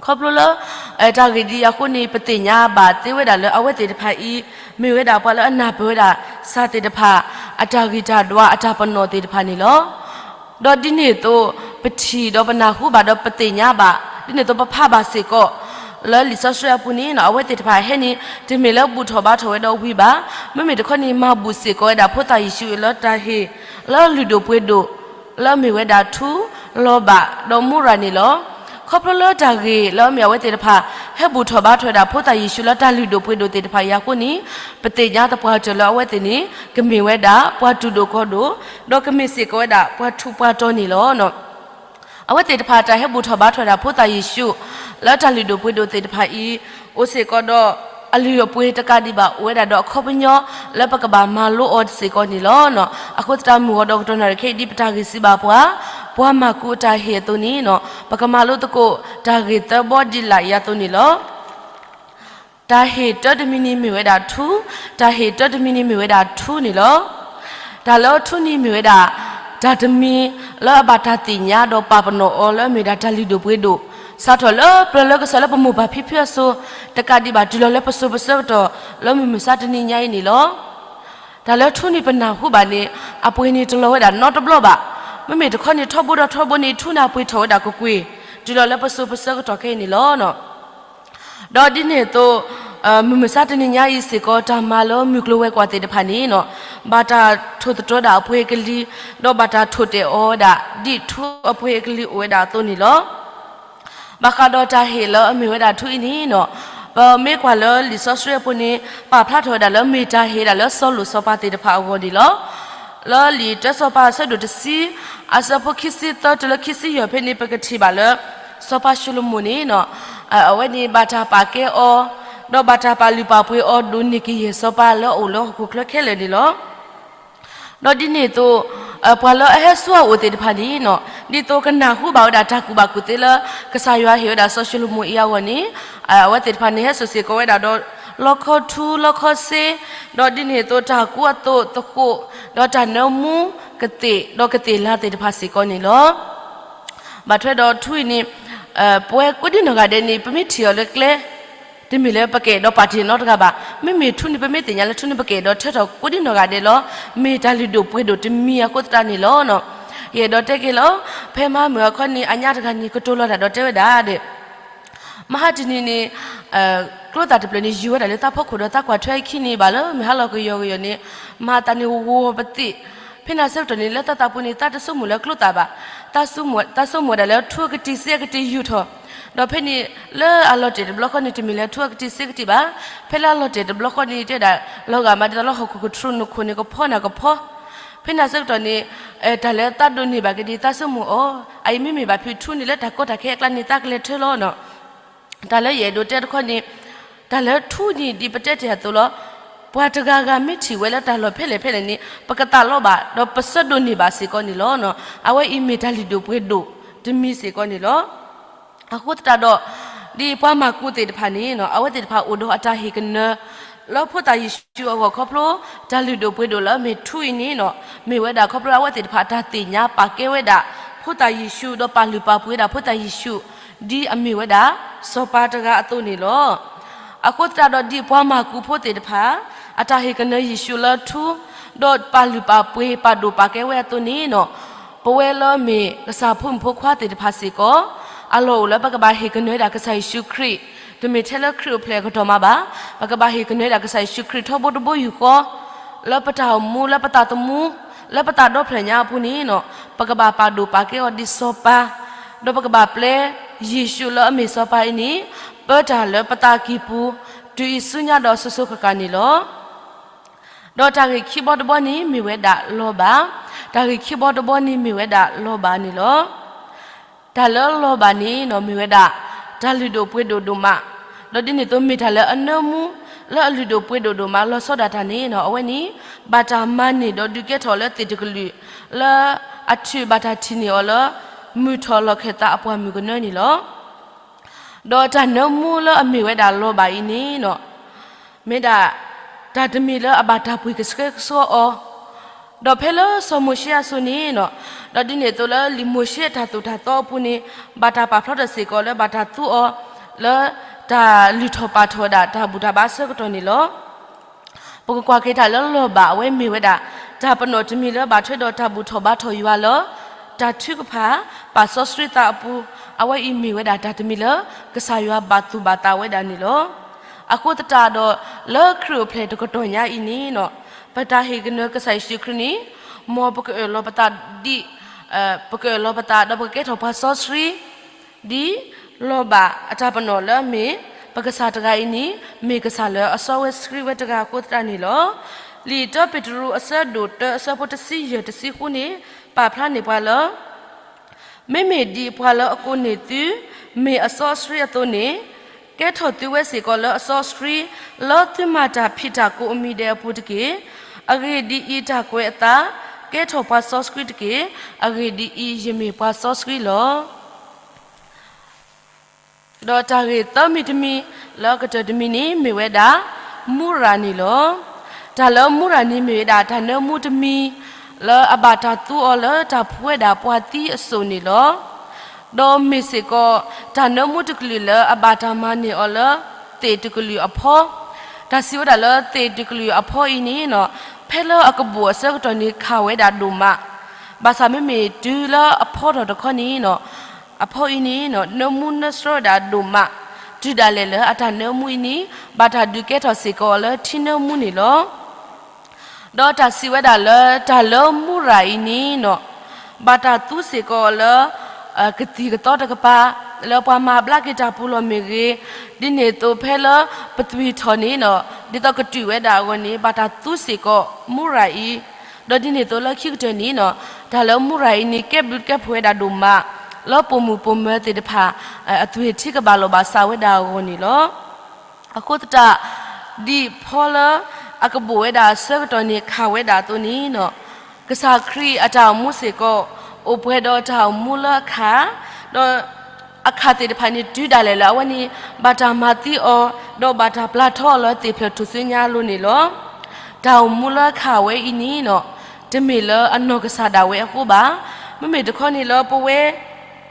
ခီဖျိလၢ တၢ်ဂ့ၢ်ဒ်အံၤအဃိန့ၣ် ပသ့ၣ်ညါဘၣ်သ့ဝဲဒၣ်လၢအဝဲသ့ၣ်တဖၣ်အံၤ မ့ၢ်ဝဲဒၣ်ပှၤလၢအနၢ်ပၢၢ်ဝဲဒၣ် စၢ်သ့ၣ်တဖၣ် အတၢ်ဂံၢ်တၢ်ဒွးအတၢ်ပနီၣ်သ့ၣ်တဖၣ်န့ၣ်လီၤ. ဒီးဒ်န့ၣ်အသိး ပထံၣ်ဒီးပနၢ်ဟူဘၣ်ဒီးပသ့ၣ်ညါဘၣ် ဒ်န့ၣ်အသိးပဖးဘၣ်စ့ၢ်ကီး လၢလံာ်စီဆှံအပူၤန့ၣ် အဝဲသ့ၣ်တဖၣ်ဟဲန့ၣ် တမ့ၢ်လၢဘူၣ်ထီၣ်ဘါထီၣ်ဝဲဒီးဝံၤဘၣ်, မ့မ့ၢ်တခီန့ၣ် မၤဘူၣ်စ့ၢ်ကီးဝဲဒၣ်ဖိသၣ်ယ့ၣ်ၡူးအံၤလၢတၢ်ဟ့ၣ် လၢလုၢ်ဒိၣ်ပှ့ၤဒိၣ် လၢအမ့ၢ်ဝဲဒၣ်ထူ, လီၤဘၣ် ဒီးမူရၤန့ၣ်လီၤ. ခီဖျိလၢတၢ်ဂ့ၢ်လၢအမ့ၢ်အဝဲသ့ၣ်တဖၣ် ဟဲဘူၣ်ထီၣ်ဘါထီၣ်ဝဲဒၣ်ဖိသၣ်ယ့ၣ်ၡူးလၢတၢ်လုၢ်ဒိၣ်ပှ့ၤဒိၣ်သ့ၣ်တဖၣ်အံၤအဃိန့ၣ် ပသ့ၣ်ညါသပှၢ်တၢၢ်လၢအဝဲသ့ၣ်န့ၣ် ကမ့ၢ်ဝဲဒၣ်ပှၤတူၢ်ဒိၣ်ကီၤဒိၣ်, ဒီးကမ့ၢ်စ့ၢ်ကီးဝဲဒၣ်ပှၤထူးပှၤတီၤန့ၣ်လီၤ. အဝဲသ့ၣ်တဖၣ်တၢ်ဟဲဘူၣ်ထီၣ်ဘါထီၣ်ဝဲဒၣ်ဖိသၣ်ယ့ၣ်ၡူး လၢတၢ်လုၢ်ဒိၣ်ပှ့ၤဒိၣ်သ့ၣ်တဖၣ်အံၤ အိၣ်စ့ၢ်ကီးဒီး အလုၢ်အပှ့ၤတကးဒံးဘၣ် အိၣ်ဝဲဒၣ်ဒီးအခီပညီ လၢပကဘၣ်မၤလိအီၤစ့ၢ်ကီးန့ၣ်လီၤ. အဃိသတးမုၢ်ဂီၤဒီးကတီၢ်နၣ်ရံၣ်ခဲအံၤ ဒ်ပတၢ်ဂ့ၢ်စံးဘၣ်ပှၤ, ပှၤမၢ်ကူးအတၢ်ဟ့ၣ်အသိးန့ၣ် ပကမၤလိသကိးတၢ်ဂ့ၢ်သၢဘီဒ်လာ်အံၤအသိးန့ၣ်လီၤ. တၢ်ဟ့ၣ်တၢတမံၤန့ၣ်မ့ၢ်ဝဲဒၣ်ထူ, တၢ်ဟ့ၣ်တၢတမံၤန့ၣ်မ့ၢ်ဝဲဒၣ်ထူန့ၣ်လီၤ. တၢ်လၢထူန့ၣ်မ့ၢ်ဝဲဒၣ် တၢ်တမံၤလၢအဘၣ်တၢ်သ့ၣ်ညါဒီးပာ်ပနီၣ်အီၤလၢအမ့ၢ်ဒၣ်တၢ်လုၢ်ဒိၣ်ပှ့ၤဒိၣ်, စးထီၣ်လၢပျၢၤလၢကစၢ်လၢပမိၢ်ပၢ်ဖံဖုအစိၤ တကးဒံးဘၣ်တုၤလီၤလၢပစိၤပဆၢကတီၢ် လၢမုၢ်မဆါတနံၤညါအံၤန့ၣ်လီၤ. တၢ်လၢထူန့ၣ်ပနၢ်ဟူဘၣ်န့ၣ် အပှ့ၤန့ၣ်တလီၤဝဲဒၣ်နီတဘျီဘၣ်. မ့မ့ၢ်တခီန့ၣ်ထီဘိဒီးထီဘိန့ၣ် ထူန့ၣ်အပှ့ၤထီၣ်ဝဲဒၣ်ကွ့ၢ်ကွ့ၢ် တုၤလီၤလၢပစိၤပဆၢကတီၢ်ခဲအံၤန့ၣ်လီၤ. ဒီးဒ်န့ၣ်အသိး မုၢ်မဆါတနံၤညါအံၤစ့ၢ်ကီး တၢ်မၤလၢမုၢ်ကျိၤဝဲၤကွာ်သ့ၣ်တဖၣ်န့ၣ် ဘၣ်တၢ်ထိၣ်သတြီၤဒၣ်အပှ့ၤအကလံၤ, ဒီးဘၣ်တၢ်ထိၣ်တဲာ်အီၤဝဲဒၣ် ဒ်ထူအပှ့ၤအကလံၤအိၣ်ဝဲဒၣ်အသိးန့ၣ်လီၤ. ဘၣ်ဃးဒီးတၢ်ဟ့ၣ်လၢအမ့ၢ်ဝဲဒၣ်ထူအံၤန့ၣ် ပမ့ၢ်ကွၢ်လၢလံာ်စီဆှံအပူၤန့ၣ် ပာ်ဖျါထီၣ်ဝဲဒၣ်လၢမ့ၢ်တၢ်ဟ့ၣ်ဝဲဒၣ်လၢစီၤလိာ်စီၤပၤသ့ၣ်တဖၣ်အဂီၢ်န့ၣ်လီၤ. လၢလံာ်တၢစီၤပၤအဆၢဒိၣ်တဆံ အဆၢဖိခံဆံသၢတုၤလၢခံဆံယဲၢ်ဖဲန့ၣ် ပကထံၣ်ဘၣ်လၢ စီၤပၤၡလိၤမိၣ်န့ၣ် အဝဲန့ၣ်ဘၣ်တၢ်ပာ်ကဲအီၤ, ဒီးဘၣ်တၢ်ပာ်လုၢ်ပာ်ပှ့ၤအီၤဒိၣ်န့ၢ်ကယဲၢ်စီၤပၤလၢအအိၣ်လၢဟီၣ်ခိၣ်ချၢခဲလၢာ်န့ၣ်လီၤ. ဒီးဒ်န့ၣ်အသိး ပှၤလၢအဟဲဆူအအိၣ်သ့ၣ်တဖၣ်န့ၣ် ဒ်သိးကနၢ်ဟူဘၣ်ဝဲဒၣ်တၢ်ကူၣ်ဘၣ်ကူၣ်သ့လၢ ကစၢ်ယွၤဟ့ၣ်ဝဲဒၣ်စီၤၡလိၤမိၣ်အံၤအဂီၢ်န့ၣ် အဝဲသ့ၣ်တဖၣ်န့ၣ်ဟဲစိာ်စ့ၢ်ကီးဝဲဒၣ်ဒီး လီခီထူလီခီစ့, ဒီးဒ်န့ၣ်အသိးတၢ်ကူအသိးသဃိး, ဒီးတၢ်နၢမူကသ့ၣ်ဒီးကသ့ၣ်လၤသ့ၣ်တဖၣ်စ့ၢ်ကီးန့ၣ်လီၤ. ဘၣ်ထွဲဒီးထူအံၤန့ၣ် ပဝဲကိးဒံနီၢ်ဂၤဒဲးန့ၣ် ပမ့ၢ်ထံၣ်အီၤလၢကျဲ တမ့ၢ်လၢပကအဲၣ်ဒိးပာ်တ့ၢ်နီတဂၤဘၣ်. မ့မ့ၢ်ထူန့ၣ် ပမ့ၢ်သ့ၣ်ညါလၢထူန့ၣ် ပကအဲၣ်ဒိးထၢထီၣ်ကိးဒံနီၢ်ဂၤဒဲးလီၤ. မ့ၢ်တၢ်လုၢ်ဒိၣ်ပှ့ၤဒိၣ်တမံၤအဃိသတးန့ၣ်လီၤ. ယအဲၣ်ဒိးတဲက့ၤလီၤ. ဖဲမဟါမုၢ်အခီန့ၣ် အညါတဂၤန့ၣ် ကတိၤလီၤတၢ်ဒီးတဲဝဲဒၣ်ဒီး မဟါတနံၤန့ၣ် ကျိသၣ်တဖျၢၣ်န့ၣ် ယူၤဝဲဒၣ်လၢသးဖီခိၣ်ဒီးသးကွၢ်ထွဲအခံန့ၣ်ဘၣ်လၢ မုၢ်ဟါလီၤကယီကယီန့ၣ် မၤသးန့ၣ်ဂီၤပသ့ၣ်. ဖဲန့ၣ်ဆၢကတီၢ်န့ၣ် လၢသးသးပူၤန့ၣ် သးတဆိကမိၣ်လၢကျိသၣ်ဘၣ်. သးဆိကမိၣ်ဝဲဒၣ်လၢထူအကတံာ်စ့အကတံာ်ယူၤထီၣ်. ဒီးဖဲန့ၣ် လၢအလီၤတဲာ်တဘျီဃီန့ၣ် တမ့ၢ်လၢထူအကတံာ်စ့ကတံာ်ဘၣ်. ဖဲလၢအလီၤတဲာ်တဘျီဃီန့ၣ် တဲဒၣ် လီၤဂာ်မးဒ်သိးလၢဟီၣ်ခိၣ်ကထြူၣ်နူၢ်ခိၣ်န့ၣ် ကဖီနၤကဖီ ဖဲန့ၣ်ဆၢကတီၢ်န့ၣ် တၢ်လၢသးဒိးန့ၢ်ဘၣ်က့ၤဒ်သးဆိကမိၣ်အီၤ အအံၤမ့မ့ၢ်ဘၣ်ဖုးထူန့ၣ်လၢတၢ်ကီတၢ်ခဲအကျါန့ၣ် သးကလဲၤထၢလီၤနီၤ. တၢ်လၢယအဲၣ်ဒိးတဲတခီန့ၣ် တၢ်လၢထူန့ၣ်ဒ်ပတဲတ့ၢ်အသိးလီၤ. ပှၤတဂၤဂၤမ့ၢ်ထံၣ်ဝဲလၢတၢ်လီၢ်ဖဲလဲၣ်ဖဲလဲၣ်န့ၣ် ပကသးလီဘၣ်ဒီးပဆၢဒိးန့ၢ်ဘၣ်စ့ၢ်ကီးန့ၣ်လီၤ. အဝဲအံၤမ့ၢ်တၢ်လုၢ်ဒိၣ်ပှ့ၤဒိၣ်တမံၤစ့ၢ်ကီးန့ၣ်လီၤ. အဃိသတးဒီး ဒ်ပှၤမၢ်ကူးသ့ၣ်တဖၣ်န့ၣ် အဝဲသ့ၣ်တဖၣ်အိၣ်ဒီးအတၢ်ဟ့ၣ်ကနၢ လၢဖိသၣ်ယ့ၣ်ၡူးအဂီၢ်ခီဖျိ တၢ်လုၢ်ဒိၣ်ပှ့ၤဒိၣ်လၢအမ့ၢ်ထူအံၤန့ၣ် မ့ၢ်ဝဲဒၣ်ခီဖျိအဝဲသ့ၣ်တဖၣ်အတၢ်သ့ၣ်ညါပာ်ကဲဝဲဒၣ် ဖိသၣ်ယ့ၣ်ၡူး ဒီးပာ်လုၢ်ပာ်ပှ့ၤဝဲဒၣ်ဖိသၣ်ယ့ၣ်ၡူး ဒ်အမ့ၢ်ဝဲဒၣ် စီၤပၤတဂၤအသိးန့ၣ်လီၤ. အဃိသတးဒီးဒ်ပှၤမၢ်ကူးဖိသ့ၣ်တဖၣ် အတၢ်ဟ့ၣ်ကနၢယ့ၣ်ၡူးလၢထူ ဒီးပာ်လုၢ်ပာ်ပှ့ၤပာ်ဒိၣ်ပာ်ကဲဝဲအသိးန့ၣ် ပဝဲလၢအမ့ၢ်ကစၢ်ဖိမုၣ်ဖိခွါသ့ၣ်တဖၣ်စ့ၢ်ကီး အလီၢ်အိၣ်လၢပကဘၣ်ဟ့ၣ်ကနၢဒၣ်ကစၢ်ယ့ၣ်ၡူးခရံာ်, တမ့ၢ်ထဲလၢခရံာ်အိၣ်ဖျဲၣ်အကတီၢ်မးဘၣ်. ပကဘၣ်ဟ့ၣ်ကနၢဒၣ်ကစၢ်ယ့ၣ်ၡူးခရံာ်ထီဘိတဘိယူၢ်ဃီ လၢပတၢ်အိၣ်မူ လၢပသးသမူ လၢပသးဒီဖျၢၣ်ညါအပူၤန့ၣ် ပကဘၣ်ပာ်ဒိၣ်ပာ်ကဲအီၤဒ်စီၤပၤ, ဒီးပကဘၣ်ပျဲယ့ၣ်ၡူးလၢအမ့ၢ်စီၤပၤအံၤန့ၣ် ပၢတၢ်လၢပသးကံၢ်ပူၤ တုၤအံၤဆူညါဒီးစိၤစိၤဃၣ်ဃၣ်န့ၣ်လီၤ. ဒီးတၢ်ဂ့ၢ်ခံဘီတဘီန့ၣ်မ့ၢ်ဝဲဒၣ်လီၤဘၣ်. တၢ်ဂ့ၢ်ခံဘီတဘီန့ၣ်မ့ၢ်ဝဲဒၣ်လီၤဘၣ်န့ၣ်လီၤ. တၢ်လၢလီၤဘၣ်န့ၣ် မ့ၢ်ဝဲဒၣ် တၢ်လုၢ်ဒိၣ်ပှ့ၤဒိၣ်ဒိၣ်မး, ဒီးဒ်န့ၣ်အသိးမ့ၢ်တၢ်လၢအနၢမူ လၢအလုၢ်ဒိၣ်ပှ့ၤဒိၣ်ဒိၣ်မးလီၤဆီဒၣ်တၢ်န့ၣ် အဝဲန့ၣ် ဘၣ်တၢ်မၤန့ၢ်ဒီးဒုးကဲထီၣ်လၢသ့ၣ်တကလုာ် လၢအထုးဘၣ်တၢ်ထံၣ်န့ၢ်အီၤလၢ မုၢ်ထီၣ်လီၢ်ခၢၣ်သးအပှၢ်မုၢ်ကနၢန့ၣ်လီၤ. ဒီးတၢ်နၢမူလၢအမ့ၢ်ဝဲဒၣ်လီၤဘၣ်အံၤန့ၣ်နီၤ, မ့ၢ်ဒၣ်တၢ်တမံၤလၢအဘၣ်တၢ်ပှ့ၤကဆှဲကဆှီအီၤ, ဒီးဖဲလၢစီၤမိၤၡ့အစိၤန့ၣ်နီၤ, ဒီးဒ်န့ၣ်အသိးလၢလံာ်မိၤၡ့အတၢ်သိၣ်တၢ်သီအပူၤန့ၣ်, ဘၣ်တၢ်ပာ်ဖျါထီၣ်စ့ၢ်ကီးလၢဘၣ်တၢ်သူအီၤလၢတၢ်လုၢ်ထီၣ်ပာ်ထီၣ်ဝဲဒၣ်တၢ်ဘူၣ်တၢ်ဘါအဆၢကတီၢ်န့ၣ်လီၤ. ပကကွၢ်က့ၤတၢ်လၢလီၤဘၣ်အဝဲမ့ၢ်ဝဲဒၣ် တၢ်ပနီၣ်တမံၤလၢဘၣ်ထွဲဒီးတၢ်ဘူၣ်ထီၣ်ဘါထီၣ်ယွၤလၢ တၢ်ထုကဖၣ် ပာ်စီဆှံသးအပူၤ, အဝဲအံၤမ့ၢ်ဝဲဒၣ်တၢ်တမံၤလၢ ကစၢ်ယွၤဘၣ်သူၣ်ဘၣ်သးဝဲဒၣ်န့ၣ်လီၤ. အဃိသတးဒီး လၢခရံာ်အိၣ်ဖျဲၣ်တကတီၢ်ညါအံၤန့ၣ်နီၤ, ပတၢ်ဟ့ၣ်ကနၢၤကစၢ်ယ့ၣ်ၡူးခရံာ်န့ၣ်, မ်ပကအၢၣ်လီၤပသးဒ်, ပကအၢၣ်လီၤပသးဒီးပကကဲထီၣ်ပှၤစီဆှံ ဒ်လီၤဘၣ်အတၢ်ပနီၣ်လၢအမ့ၢ် ပကစၢ်တဂၤအံၤန့ၣ် မ့ၢ်ကစၢ်လၢအစီဝဲဆှံဝဲတဂၤအဃိသတးန့ၣ်လီၤ. လံာ်တၢပ့းတရူးအဆၢဒိၣ်တၢအဆၢဖိတဆံယဲၢ်တဆံဃုန့ၣ် ပာ်ဖျါန့ၢ်ပှၤလၢ မ့မ့ၢ်ဒ်ပှၤလၢအကိးန့ၢ်သု မ့ၢ်အစီဆှံအသိးန့ၣ်, ကဲထီၣ်သုဝဲစ့ၢ်ကီးလၢအစီဆှံ လၢသုမၤတၢ်ဖံးတၢ်ကိးအမံၤဒဲးအပူၤတက့ၢ်. အဂ့ၢ်ဒ်အံၤ, တၢ်ကွဲးအသး, ကဲထီၣ်ပှၤစီဆှံတက့ၢ်. အဂ့ၢ်ဒ်အံၤ, ယမ့ၢ်ပှၤစီဆှံလီၤ. ဒီးတၢ်ဂ့ၢ်သၢမံၤတမံၤလၢအကတၢၢ်တမံၤန့ၣ် မ့ၢ်ဝဲဒၣ် မူရၤန့ၣ်လီၤ. တၢ်လၢမူရၤန့ၣ်မ့ၢ်ဝဲဒၣ်တၢ်နၢမူတမံၤ လၢအဘၣ်တၢ်သူအီၤလၢတၢ်ဖှူဝဲဒၣ်ပှၤသံအစိၣ်န့ၣ်လီၤ. ဒီးမ့ၢ်စ့ၢ်ကီး တၢ်နၢမူတကလုာ်လၢအဘၣ်တၢ်မၤန့ၢ်အီၤလၢ သ့ၣ်တကလုာ်အဖီ, တၢ်စံးဝဲဒၣ်လၢသ့ၣ်တကလုာ်အဖီအံၤန့ၣ်နီၤ, ဖဲလၢအကဘိၣ်အဆၢကတီၢ်န့ၣ်ခးဝဲဒၣ်ဒိၣ်မး, ဘၣ်ဆၣ်မ့မ့ၢ်တုၤလၢအဖီထီၣ်တခီန့ၣ်နီၤ, အဖီအံၤန့ၣ်နီၤ နၢမူနၢဆှီဝဲဒၣ်ဒိၣ်မး, တုၤဒၣ်လဲာ်လၢအတၢ်နၢမူအံၤန့ၣ် ဘၣ်တၢ်ဒုးကဲထီၣ်စ့ၢ်ကီးအီၤလၢထံနၢမူန့ၣ်လီၤ. ဒီးတၢ်စံးဝဲဒၣ်လၢတၢ်လၢမူရၤအံၤန့ၣ်နီၤ, ဘၣ်တၢ်သူစ့ၢ်ကီးအီၤလၢ ကသံၣ်ကသီတကပၤ, လၢပှၤမၤဘျါက့ၤတၢ်ပူၤလီၢ်မ့ၢ်ဂ့ၤ, ဒ်န့ၣ်အသိးဖဲလၢပသွံၣ်ထီၣ်န့ၣ်နီၤ, ဒ်သိးကတုာ်ဝဲဒၣ်အဂီၢ်န့ၣ် ဘၣ်တၢ်သူစ့ၢ်ကီးမူရၤအံၤ, ဒီးဒ်န့ၣ်အသိးလၢခံကတၢၢ်န့ၣ်နီၤ, တၢ်လၢမူရၤအံၤန့ၣ် ကဲဘျုးကဲဖှိၣ်ဝဲဒၣ်ဒိၣ်မး, လၢပိာ်မုၣ်ပိာ်မၢၤသ့ၣ်တဖၣ် အသွံၣ်ထံကဘၣ်လိာ်ဘၣ်စးဝဲဒၣ်အဂီၢ်န့ၣ်လီၤ. အဃိသတး, ဒ်ဖီလၢအကဘိၣ်ဝဲဒၣ်အဆၢကတီၢ်န့ၣ်ခးဝဲဒၣ်အသိးန့ၣ်နီၤ, ကစၢ်ခရံာ်အတၢ်အိၣ်မူစ့ၢ်ကီး အိၣ်ပှဲၤဒီးတၢ်အိၣ်မူလၢအခး, ဒီးအခးသ့ၣ်တဖၣ်န့ၣ် တုၤဒၣ်လဲာ်လၢအဝဲန့ၣ် ဘၣ်တၢ်မၤသံအီၤ, ဒီးဘၣ်တၢ်ပျၢ်ထီအီၤလၢသ့ၣ်ဖျၢၣ်ထူၣ်စုညါအလိၤန့ၣ်လီၤ. တၢ်အိၣ်မူလၢအခးဝဲအံၤန့ၣ်နီၤ, တမ့ၢ်လၢအနီၢ်ကစၢ်ဒၣ်ဝဲအဃိဘၣ်. မ့မ့ၢ်တခီန့ၣ်လၢပဝဲ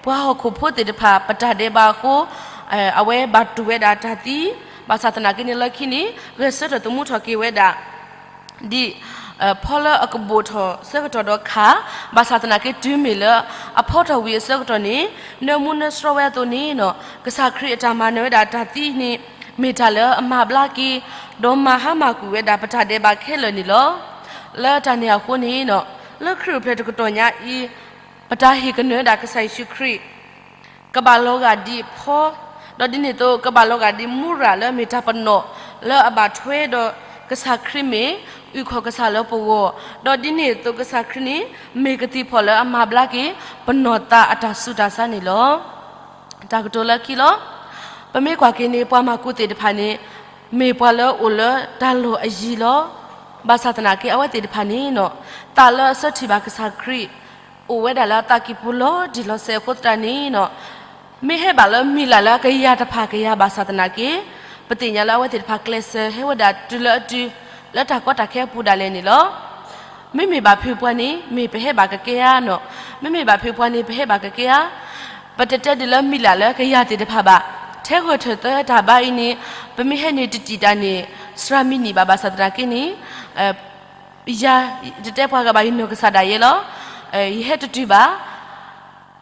ပှၤဟီၣ်ခိၣ်ဖိသ့ၣ်တဖၣ် ပတၢ်ဒဲးဘးအဃိ အဝဲဘၣ်တူၢ်ဝဲဒၣ်တၢ်သံ, ဘၣ်ဆၣ်သနာ်က့န့ၣ်လၢခံန့ၣ် ဂဲၤဆၢထၢၣ်သမူထီၣ်က့ၤဝဲဒၣ် ဒ်ဖီလၢအကဘိၣ်ထီၣ်ဆၢကတီၢ်ဒီးခး, ဘၣ်ဆၣ်သနာ်က့တုၤမ့ၢ်လၢအဖီထီၣ်ဝံၤအဆၢကတီၢ်န့ၣ် နၢမူနၢဆှီဝဲအသိးန့ၣ်နီၤ, ကစၢ်ခရံာ်အတၢ်မၤနၢၤဝဲဒၣ်တၢ်သံန့ၣ် မ့ၢ်တၢ်လၢအမၤဘျါက့ၤ, ဒီးမၤဟါမၢ်ကွံာ်ဝဲဒၣ်ပတၢ်ဒဲးဘးခဲလၢာ်န့ၣ်လီၤ. လၢတၢ်န့ၣ်အဃိန့ၣ်နီၤ, လၢခရံာ်အိၣ်ဖျဲၣ်တကတီၢ်ညါအံၤ ပတၢ်ဟ့ၣ်ကနၢၤဝဲဒၣ်ကစၢ်ယ့ၣ်ၡူးခရံာ် ကဘၣ်လီၤဂာ်ဒ်ဖီ, ဒီးဒ်န့ၣ်အသိး ကဘၣ်လီၤဂာ်ဒ်မူရၤလၢအမ့ၢ်တၢ်ပနီၣ် လၢအဘၣ်ထွဲဒီးကစၢ်ခရံာ်မ့ၢ်အုၣ်ခီၣ်ကစၢ်လၢပဂီၢ်, ဒီးဒ်န့ၣ်အသိးကစၢ်ခရံာ်န့ၣ် မ့ၢ်ကသံၣ်ဖီၣ်လၢအမၤဘျါက့ၤ ပနီၢ်သးအတၢ်ဆူးတၢ်ဆါန့ၣ်လီၤ. တၢ်ကတိၤလၢခံလီၤ. ပမ့ၢ်ကွၢ်က့ၤန့ၣ် ပှၤမၢကူးသ့ၣ်တဖၣ်န့ၣ် မ့ၢ်ပှၤလၢအိၣ်လၢတၢ်လီၢ်အယံၤလီၤ. ဘၣ်ဆၣ်သနာ်က့ အဝဲသ့ၣ်တဖၣ်န့ၣ်နီၤ, သးလၢအဆၢထံၣ်ဘၣ်ကစၢ်ခရံာ် အိၣ်ဝဲဒၣ်လၢအသးကံၢ်ပူၤလီၤတံၢ်လီၤဆဲးအဃိသတးန့ၣ်နီၤ, မ့ၢ်ဟဲဘၣ်လၢမံၤလၢ်လၢအကယၤတဖၣ်ကယၤဘၣ်ဆၣ်သနာ်က့, ပသ့ၣ်ညါလၢအဝဲသ့ၣ်တဖၣ်ကျဲးစၢးဟဲဝဲဒၣ်တုၤလၢအတုၤ လၢတၢ်ကီတၢ်ခဲအပူၤဒၣ်လဲာ်န့ၣ်လီၤ. မ့မ့ၢ်ဘၣ်ဖုးပှၤန့ၣ် မ့ၢ်ပဟဲဘၣ်ကကဲဧါနီၤ, မ့မ့ၢ်ဘၣ်ဖုးပှၤန့ၣ် ပဟဲဘၣ်ကကဲဧါ. ပတတဲဒ်လၢမံၤလၢ်လၢကယၤသ့ၣ်တဖၣ်ဘၣ်, ထဲဂၢၢ်ထၢၣ်သၢတၢ်ဘါအံၤန့ၣ် ပမ့ၢ်ဟဲန့ၣ်တတံာ်တာ်န့ၣ် စှၤမံၤနံၣ်ဘၣ်ဘၣ်ဆၣ်သနာ်က့န့ၣ် ယၤ ယတတဲပှၤဂၤဘၣ် ယနီၢ်ကစၢ်ဒၣ်ယဲလီၤ. ယဟဲတတုၤဘၣ်.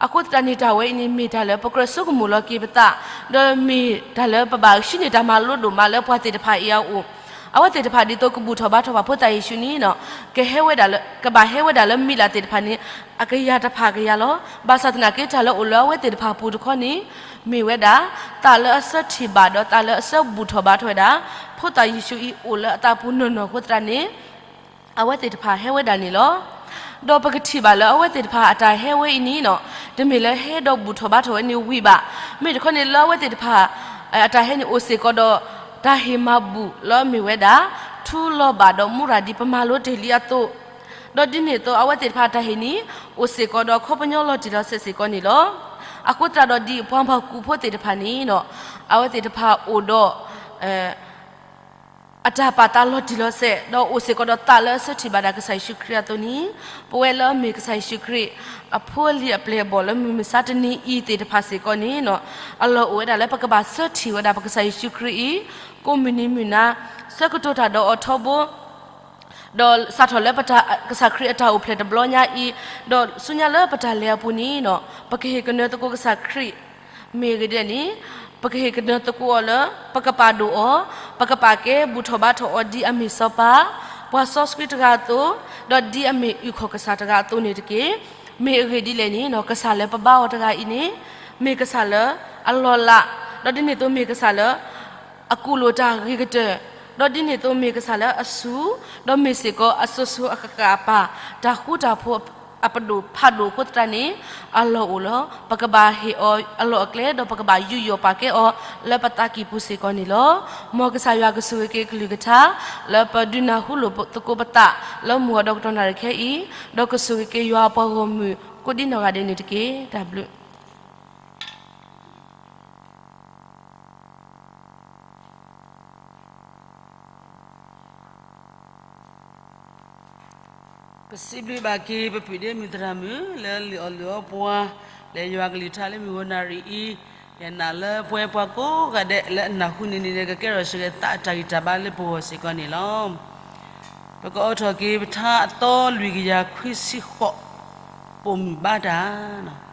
အဃိသတးန့ၣ် တၢ်ဝဲအံၤန့ၣ် မ့ၢ်တၢ်လၢပကြၢးဆိကမိၣ်လီၤက့ၤပသး, ဒီးမ့ၢ်တၢ်လၢပဘၣ်ဟံးန့ၢ်တၢ်မၤလိဒိၣ်မးလၢပှၤသ့ၣ်တဖၣ်အံၤအအိၣ်, အဝဲသ့ၣ်တဖၣ်ဒ်သိးကဘူၣ်ထီၣ်ဘါထီၣ်ဘၣ်ဖိသၣ်ယ့ၣ်ၡူးန့ၣ်နီၤ, ကဟဲဝဲဒၣ်လၢ ကဘၣ်ဟဲဝဲဒၣ်လၢမံၤလၢ်သ့ၣ်တဖၣ်န့ၣ် အကယၤတဖၣ်ကယၤလီၤ. ဘၣ်ဆၣ်သနာ်က့ တၢ်လၢအိၣ်လၢအဝဲသ့ၣ်တဖၣ်အပူၤတခီန့ၣ် မ့ၢ်ဝဲဒၣ် သးလၢအဆၢထံၣ်ဘၣ်ဒီးသးလၢအဆၢဘူၣ်ထီၣ်ဘါထီၣ်ဝဲဒၣ် ဖိသၣ်ယ့ၣ်ၡူးအံၤအိၣ်လၢအသးပူၤနီၢ်နီၢ်အဃိသတးန့ၣ် အဝဲသ့ၣ်တဖၣ်ဟဲဝဲဒၣ်န့ၣ်လီၤ. ဒီးပကထံၣ်ဘၣ်လၢအဝဲသ့ၣ်တဖၣ်အတၢ်ဟဲဝဲအံၤန့ၣ်နီၤ, တမ့ၢ်လၢဟဲဒီးဘူၣ်ထီၣ်ဘါထီၣ်ဝဲန့ၣ်ဝံၤဘၣ်. မ့ၢ်တခီန့ၣ်လၢအဝဲသ့ၣ်တဖၣ် အတၢ်ဟဲန့ၣ်အိၣ်စ့ၢ်ကီးဒီး တၢ်ဟ့ၣ်မၤဘူၣ်လၢအမ့ၢ်ဝဲဒၣ် ထူလီၤဘၣ်ဒီးမူရၤဒ်ပမၤလိတ့ၢ်လံအသိး, ဒီးဒ်န့ၣ်အသိး အဝဲသ့ၣ်တဖၣ်အတၢ်ဟ့ၣ်န့ၣ် အိၣ်စ့ၢ်ကီးဒီးခီပညီလီၤတံၢ်လီၤဆဲးစ့ၢ်ကီးန့ၣ်လီၤ. အဃိသတးဒီးဒ်ပှၤမၤကူးဖိသ့ၣ်တဖၣ်န့ၣ်ဒီး အဝဲသ့ၣ်တဖၣ်အိၣ်ဒီး အတၢ်ပာ်သးလီၤတံၢ်လီၤဆဲး ဒီးအိၣ်စ့ၢ်ကီးဒီးသးလၢအဆၢထံၣ်ဘၣ်ဒၣ်ကစၢ်ယ့ၣ်ၡူးခရံာ်အသိးန့ၣ်, ပဝဲလၢအမ့ၢ်ကစၢ်ယ့ၣ်ၡူးခရံာ် အဖိအလံၤအပျဲၢ်အဘီၣ်လၢမုၢ်မဆါတနံၤအံၤသ့ၣ်တဖၣ်စ့ၢ်ကီးန့ၣ်ဒီး အလီၢ်အိၣ်ဝဲဒၣ်လၢပကဘၣ်ဆၢထံၣ်ဝဲဒၣ်ပကစၢ်ယ့ၣ်ၡူးခရံာ်အံၤ ကိးမုၢ်နံၤမုၢ်နၤ ဆၢကတီၢ်တၢ်ဒီးအီၤထီဘိ ဒီးစးထီၣ်လၢပတၢ် ကစၢ်ခရံာ်အတၢ်အိၣ်ဖျဲၣ်တဘျီညါအံၤ, ဒီးဆူညါလၢပတၢ်လဲၤအပူၤန့ၣ်ဒီး ပကဟ့ၣ်ကနၢသကိးကစၢ်ခရံာ် မ့ၢ်အဂ့ၢ်ဒ်လဲၣ်န့ၣ်, ပကဟ့ၣ်ကနၢသကိးအီၤလၢ ပကပာ်ဒိၣ်အီၤ, ပကပာ်ကဲဘူၣ်ထီၣ်ဘါထီၣ်အီၤဒ်အမ့ၢ်စီၤပၤ, ပှၤစီဆှံတဂၤအသိး, ဒီးဒ်အမ့ၢ်အုၣ်ခီၣ်ကစၢ်တဂၤအသိးန့ၣ်တက့ၢ်. မ့ၢ်အဂ့ၢ်ဒ်လဲၣ်န့ၣ်ဒီး ကစၢ်လၢပဘါအီၤတဂၤအံၤန့ၣ် မ့ၢ်ကစၢ်လၢအလီၤလး, ဒီးဒ်န့ၣ်အသိးမ့ၢ်ကစၢ်လၢ အကူၣ်လိာ်တၢ်ဂ့ၤကတၢၢ်, ဒီးဒ်န့ၣ်အသိးမ့ၢ်ကစၢ်လၢအစူၤ, ဒီးမ့ၢ်စ့ၢ်ကီးအစိၤစိၤအဃၣ်ဃၣ်အပၢ်, တၢ်ဃူတၢ်ဖိးအပဒိၣ်ဖးဒိၣ်အဃိသတးန့ၣ်, အလီၢ်အိၣ်လၢ ပကဘၣ်ဟ့ၣ်အီၤအလီၢ်အကျဲ ဒီးပကဘၣ်ယူးယီၣ်ပာ်ကဲအီၤလၢပသးကံၢ်ပူၤစ့ၢ်ကီးန့ၣ်လီၤ. မ်ကစၢ်ယွၤကဆိၣ်ဂ့ၤက့ၤအကလုၢ်ကထါ လၢပဒုးနၢ်ဟူလိာ်သကိးပသး လၢမုၢ်ဂီၤဒီးကတီၢ်နၣ်ရံၣ်ခဲအံၤ, ဒီးကဆိၣ်ဂ့ၤက့ၤယွၤအပှၤဂီၢ်မုၢ် ကိးဒံနီၢ်ဂၤဒဲးန့ၣ်တက့ၢ်. တၢ်ဘျုး ပစံးဘျုးဘၣ်က့ၤ ပပုၢ်ဒ့မုၣ်သရၣ်မုၣ် လၢလုၢ်အီၣ်လုၢ်အီပှၤ လၢယွၤကလုၢ်ကထါလၢမုၢ်ဂီၤနၣ်ရံၣ်အံၤ, ယနာ်လၢပဝဲပှၤကိးဂၤဒဲးလၢအနၢ်ဟူန့ၣ်န့ၣ်ဒီး ကကဲထီၣ်စ့ၢ်ကီးသးအတၢ်ဂံၢ်တၢ်ဘါလၢပဂီၢ်စ့ၢ်ကီးန့ၣ်လီၤ. ပကအိးထီၣ်က့ၤပထါအသီလွံၢ်ကယၤခွံဆံဃိး ပိာ်မုၣ်ဘါတၢ်တၢ်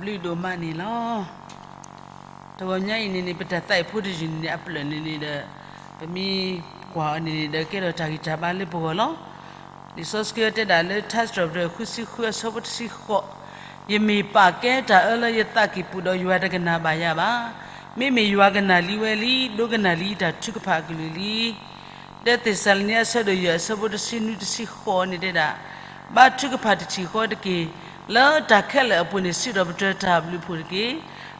ဘျုးဒိၣ်မးန့ၣ်လီၤ. တဂီၤညါအံၤန့ၣ်န့ၣ် ပတၢ်သးအံၤဖိတယုၢ်န့ၣ်န့ၣ် အပျၢၢ်န့ၣ်န့ၣ်ဒီး ပမ့ၢ်ကွၢ်အီၤန့ၣ်န့ၣ်ဒီး ကဲထီၣ်တၢ်ဂံၢ်တၢ်ဘါလၢပဂီၢ်လီၤ. လံာ်စီဆှံတဲဒၣ်လၢ ထါစံးထီၣ်ပတြၢၤ ဃုဆံဃု အဆၢဖိတဆံဃိး, ယမ့ၢ်ပာ်ကဲတၢ်အၢလၢယသးကံၢ်ပူၤဒီး ယွၤတကနၣ်ဘၣ်ယၤဘၣ်. မ့မ့ၢ်ယွၤကနၣ်လံဝဲလံ, ဒိကနၣ်လံတၢ်ထုကဖၣ်အကလုၢ်လံ. တၢသ့းစၤလနံ အဆၢဒိၣ်ယဲၢ် အဆၢဖိတဆံနွံတဆံဃိးန့ၣ်တဲဒၣ်, ဘါထုကဖၣ်တထံၣ်ဃီတက့ၢ်. လၢတၢ်ခဲလၢာ်အပူၤန့ၣ် စံးထီၣ်ပတြၢၤတၢ်ဘျုးဖှိၣ်တက့ၢ်.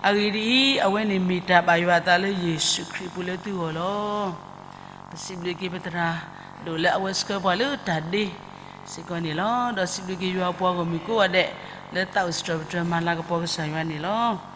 အဂ့ၢ်ဒ်အံၤ, အဝဲန့ၣ်မ့ၢ်တၢ်ဘၣ်ယွၤအသးလၢယ့ၣ်ၡူးခရံာ်အပူၤလၢသုဂီၢ်လီၤ. ပစံးဘျုးက့ၤပသရၣ်ဒိၣ်လၢအဝဲဆှၢပှၤလၢတၢ်ဒ့စ့ၢ်ကီးန့ၣ်လီၤ. ဒီးစံးဘျုးက့ၤယွၤပှၤဂီၢ်မုၢ်ကိးဂၤဒဲး လၢသးအိၣ်စံးထီၣ်ပတြၢၤမၤလၤကပီၤကစၢ်ယွၤန့ၣ်လီၤ.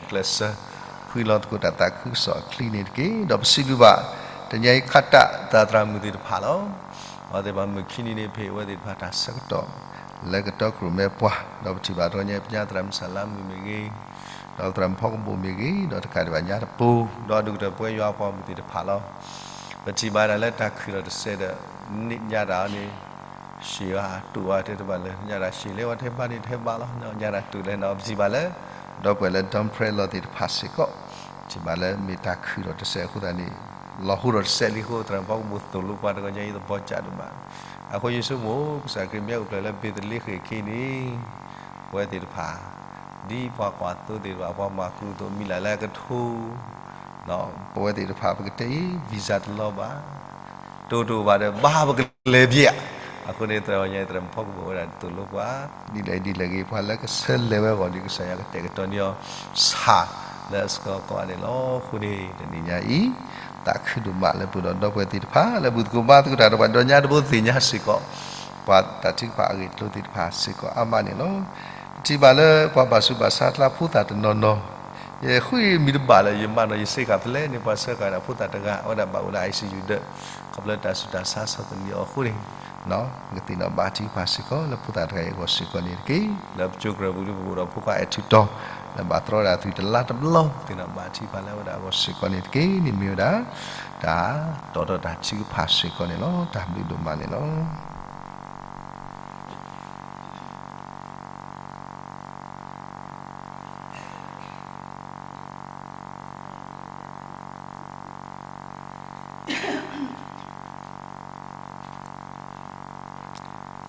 ကျဲးစၢး ဖှံလီၤသကိးတၢ်သးခုကစီၣ်အချံန့ၣ်တက့ၢ်. ဒီးပစံးဘျုးဘၣ် တနံၤအံၤ ခးတၢ်သရၣ်မုၣ်သ့ၣ်တဖၣ်လီၤ. အဝဲသ့ၣ်တဖၣ်မုၢ်ခံနံၤန့ၣ် ဖဲအဝဲသ့ၣ်တဖၣ်တၢ်ဆၢကတီၢ် လၢကတီခိၣ်ရိၣ်မဲပှၤ, ဒီးပထံၣ်ဘၣ်တဂီၤညါ ပညါသရၣ်မုၣ်စၣ်လါမုၣ်မ့ၢ်ဂ့ၤ, ဒီးသရၣ်မုၣ်ဖီကဘိၣ်မ့ၢ်ဂ့ၤ, ဒီးတကးဒံးဘၣ်ညါတပူၤ, ဒီးဒုၣ်ကတၢၢ်ပဝဲယွၤအပှၤမုၣ်သ့ၣ်တဖၣ်လီၤ. ပထံၣ်ဘၣ်ဒၣ်လၢတၢ်ခုၣ်ဒီးတစဲးဒီး န့ၢ်ညါတၢ်အီၤန့ၣ် ရှံၣ်အတူးအီၤတဲတဘၣ်လၢ ညါတၢ်ရှံၣ်လၢဝဲထဲဘၣ်န့ၣ်ထဲဘၣ်လီၤ. ညါတၢ်တူးလဲၣ်နီၤ ပထံၣ်ဘၣ်လၢ ဒီပုၢ်ဝဲၢ်လၢ Dumfries လီၤသ့ၣ်တဖၣ်စ့ၢ်ကီး ပထံၣ်ဘၣ်လၢမ့ၢ်တၢ်ခုၣ်ဒီးတစဲးအဃိသတးန့ၣ် လီၤဟိဒီးတစဲးလံအဃိ သရၣ်မုၣ်ဖီကဘိၣ်သိၣ်လိပှၤတဂီၤညါအံၤသပီၤကးဒိၣ်မး. အဃိယဆိကမိၣ် ကစၢ်ခရံာ်မ့ၢ်အိၣ်ဖျဲၣ်လၢဘ့းသလ့ဃ့ၣ်အခံန့ၣ် ပဝဲသ့ၣ်တဖၣ် ဒ်ပှၤကွၢ်သိသ့ၣ်တဖၣ် ပှၤမၤကူသိးမံၤလၢ်လၢအကထိ ပဝဲသ့ၣ်တဖၣ် ပကတဲအံၤ visa တလီၤဘၣ်, တိၢ်တိၢ်ဘၣ်ဒီး ဘၣ်ပကလဲၤဘျဲၣ်ဧါ. အဃိန့ၣ် သရၣ်ဝဲညါ သရၣ်မုၣ်ဖီကဘိၣ်ဝဲဒၣ်သိၣ်လိပှၤ ဒ်လဲၣ်ဒ်လဲၣ်ဂ့ၤ ပှၤလၢကဆၢလဲၤဝဲအဂီၢ်ဒီး ကစၢ်ယွၤကတဲာ်ကတီၤန့ၢ်အီၤ ဆၣ်လၢအဆှီကီးန့ၣ်လီၤ. အဃိန့ၣ် တနံၤညါအံၤ သးခုဒိၣ်မးလၢပှဲၤဒီးဒီပုၢ်ဝဲၢ်သ့ၣ်တဖၣ် လၢဘူၣ်သကိးဘါသကိးတၢ်ဒီးပှၤဒီးညါတဘိသ့ၣ်ညါစ့ၢ်ကီး ပှၤတၢ်ထုကဖၣ်အဂ့ၢ်အကျိၤသ့ၣ်တဖၣ်စ့ၢ်ကီးအါမးန့ၣ်လီၤ. ပထံၣ်ဘၣ်လၢပှၤဘၣ်ဆူးဘၣ်ဆါကျါဖိသၣ်တနီၤနီၤ ယဃုမံၤတဘၣ်လၢယမၤနီၤ ယစ့ကၤဖဲလဲၣ်န့ၣ် ပှၤဆှၢဃာ်ဒၣ်ဖိသၣ်တဂၤ အဝဲဒၣ်ဘၣ်အိၣ်လၢ ICU ဒီး ခီဖျိတၢ်ဆူးတၢ်ဆါဆီၣ်သနံးအီၤအဃိန့ၣ် ကသ့ၣ်နီၣ်ဘၣ်ထုကဖၣ်စ့ၢ်ကီးလၢဖိသၣ်တဂၤအံၤအဂီၢ်စ့ၢ်ကီးန့ၣ်တက့ၢ်. လၢပကၠိကရၢၢ်ပူၤဒီး ပအိၣ်ဒီးဖိခွါအဲၣ်ထူၣ်တီၤ လၢဘၣ်သြီဒၣ်သုတလါတဘျီ ကသ့ၣ်နီၣ်ဘၣ်ထုကဖၣ်လၢအဝဲဒၣ်အဂီၢ်စ့ၢ်ကီးန့ၣ်တက့ၢ်. န့ၣ်မ့ၢ်ဝဲဒၣ် တၢ်တီထီၣ်တၢ်ထုကဖၣ်စ့ၢ်ကီးန့ၣ်လီၤ. တၢ်ဘျုးဒိၣ်မးန့ၣ်လီၤ.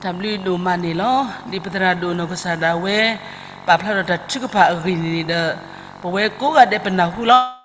တၢ်ဘျုးဒိၣ်မးန့ၣ်လီၤ. ဒ်ပသရၣ်ဒိၣ်နီၢ်ကစၢ်ဒၣ်ဝဲ ပာ်ဖျါထီၣ်တၢ်ထုကဖၣ်အဂ့ၢ်န့ၣ်ဒီး ပဝဲကိးဂၤဒဲးပနၢ်ဟူလီၤ.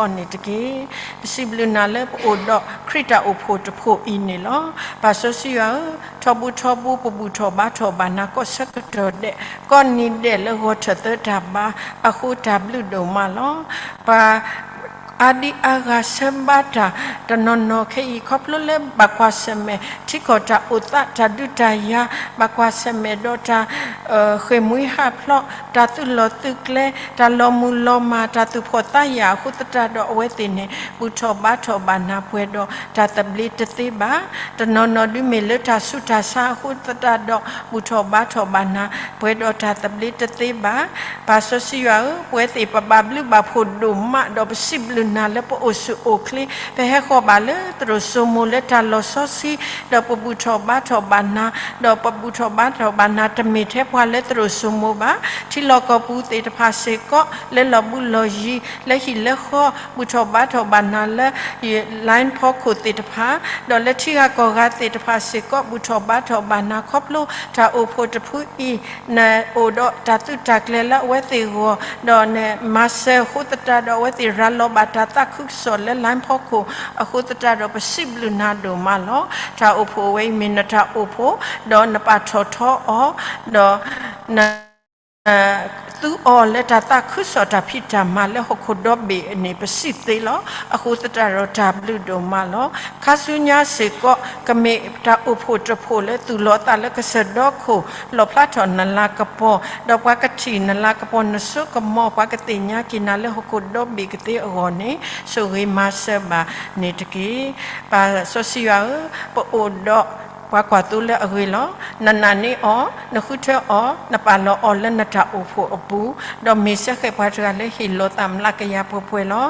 စ့ၢ်ကီးန့ၣ်တက့ၢ်. ပစံးဘျုးနၤလၢပအိၣ်ဒီးခရံာ်တၢ်အိၣ်ဖှိၣ်တဖှိၣ်အံၤန့ၣ်လီၤ. ပၢ်စီဆှံယွၤဧၢ, ထီဘိထီဘိ ပဘူၣ်ထီၣ်ဘါထီၣ်ဘၣ်နၤကိးဆၢကတီၢ်ဒဲး, ကိးနံၤဒဲးလၢဂီၤထၢၣ်သၢတၢ်ဘါအဃိ တၢ်ဘျုးဒိၣ်မးလီၤ. ပှၤ အါဒံအါဂၤဆၢဘါတၢ် တနီၤနီၤခဲအံၤ ခီဖျိလၢဘၣ်ကွၢ်ဆၢၣ်မဲာ် ထံကီၢ်တၢ်အိၣ်သး တၢ်ဒုးတၢ်ယၤ, ဘၣ်ကွၢ်ဆၢၣ်မဲာ်ဒီးတၢ် ဃ့ၢ်မှံဟးဖျိး, တၢ်သုးလီၢ်သုးကျဲ, တၢ်လီၤမုၢ်လီၤမၢ်, တၢ်သူၣ်ဖှီၣ်သးယာ်အဃိသတးဒီး အဝဲသ့ၣ်န့ၣ် ဘူၣ်ထီၣ်ဘါထီၣ်ဘၣ်နၤပှဲၤဒီးတၢ်သဘျ့တသ့ဘၣ်. တနီၤနီၤဒုးမ့ၢ်လၢတၢ်ဆူးတၢ်ဆါအဃိသတးဒီး ဘူၣ်ထီၣ်ဘါထီၣ်ဘၣ်နၤ ပှဲၤဒီးတၢ်သဘျ့တသ့ဘၣ်. ပၢ်စီဆှံယွၤဧၢ, ပဝဲသ့ၣ်ပဘၣ်ဘျုးဘၣ်ဖှိၣ်ဒိၣ်မး ဒီးပစံးဘျုးနၤလၢပအိၣ်ဆူၣ်အိၣ်ချ့, ပဟဲဃီၤဘၣ်လၢသရိာ်စိမိၤလၢတၢ်လီၢ်စီဆှံ, ဒီးပဘူၣ်ထီၣ်ဘါထီၣ်ဘၣ်နၤ, ဒီးပဘူၣ်ထီၣ်ဘါထီၣ်ဘၣ်နၤ တမ့ၢ်ထဲပှၤလၢသရိာ်စိမိၤဘၣ်, ထံလီၢ်ကီၢ်ပူၤသ့ၣ်တဖၣ်စ့ၢ်ကီး, လၢလီၢ်ဘူးလီၢ်ယံၤ, လၢဟံၣ်လၢဃီ, ဘူၣ်ထီၣ်ဘါထီၣ်ဘၣ်နၤလၢ line ဖီခိၣ်သ့ၣ်တဖၣ်, ဒီးလၢထံဂၤကီၢ်ဂၤသ့ၣ်တဖၣ်စ့ၢ်ကီး ဘူၣ်ထီၣ်ဘါထီၣ်ဘၣ်နၤ ခီဖျိတၢ်အိၣ်ဖှိၣ်တဖုအံၤ နအိၣ်ဒီးတၢ်သုးတၢ်ကျဲၤလၢအဝဲသ့ၣ်ဂီၢ်, ဒီးနမၤစၢၤအဃိသတးဒီး အဝဲသ့ၣ်ရၤလီၤဘၣ်တၢ်သးခုကစီၣ်လၢ line ဖီခိၣ်အဃိသတးဒီး ပစံးဘျုးနၤဒိၣ်မးလီၤ. တၢ်အိၣ်ဖှိၣ်အဝဲအံၤမ့ၢ်နတၢ်အိၣ်ဖှိၣ်, ဒီးနပာ်ထီၣ်ထီအီၤ, ဒီးန သူအီၤလၢတၢ်သးခုကစီၣ်တၢ်ဖံးတၢ်မၤလၢဟီၣ်ခိၣ်ဒီဘ့ၣ်န့ၣ် ပစံးသ့လီၤ. အဃိသတးဒီးတၢ်ဘျုးဒိၣ်မးလီၤ. ခါဆူညါစ့ၢ်ကီး ကမ့ၢ်တၢ်အိၣ်ဖှိၣ်တဖှိၣ်လၢသူၣ်လီၤသးလၢကစၢၢ်ဒီခိၣ် လီၣ်ဖျါထီၣ်နလၤကပီၤ, ဒီးပှၤကထံၣ်နလၤကပီၤနစိကမီၤ, ပှၤကသ့ၣ်ညါက့ၤနၤလၢဟီၣ်ခိၣ်ဒီဘ့ၣ်ကသ့အဂီၢ်န့ၣ် ဆိၣ်ဂ့ၤမၤစၢၤဘၣ်န့ၣ်တက့ၢ်. ပၢ်စီဆှံယွၤဧၢ, ပအိၣ်ဒီး ပှၤကွၢ်သိလၢအဂ့ၤလီၤ. နနာ်န့ၢ်အီၤ, နဃုထၢအီၤ, နပာ်လီၤအီၤလၢနတၢ်အိၣ်ဖှိၣ်အပူၤ, ဒီးမ့ၢ်စၢဃဲၣ်ပှၤတဂၤလၢဟ့ၣ်လီၤသးမျးကယၤပှဲၤပှဲၤလီၤ.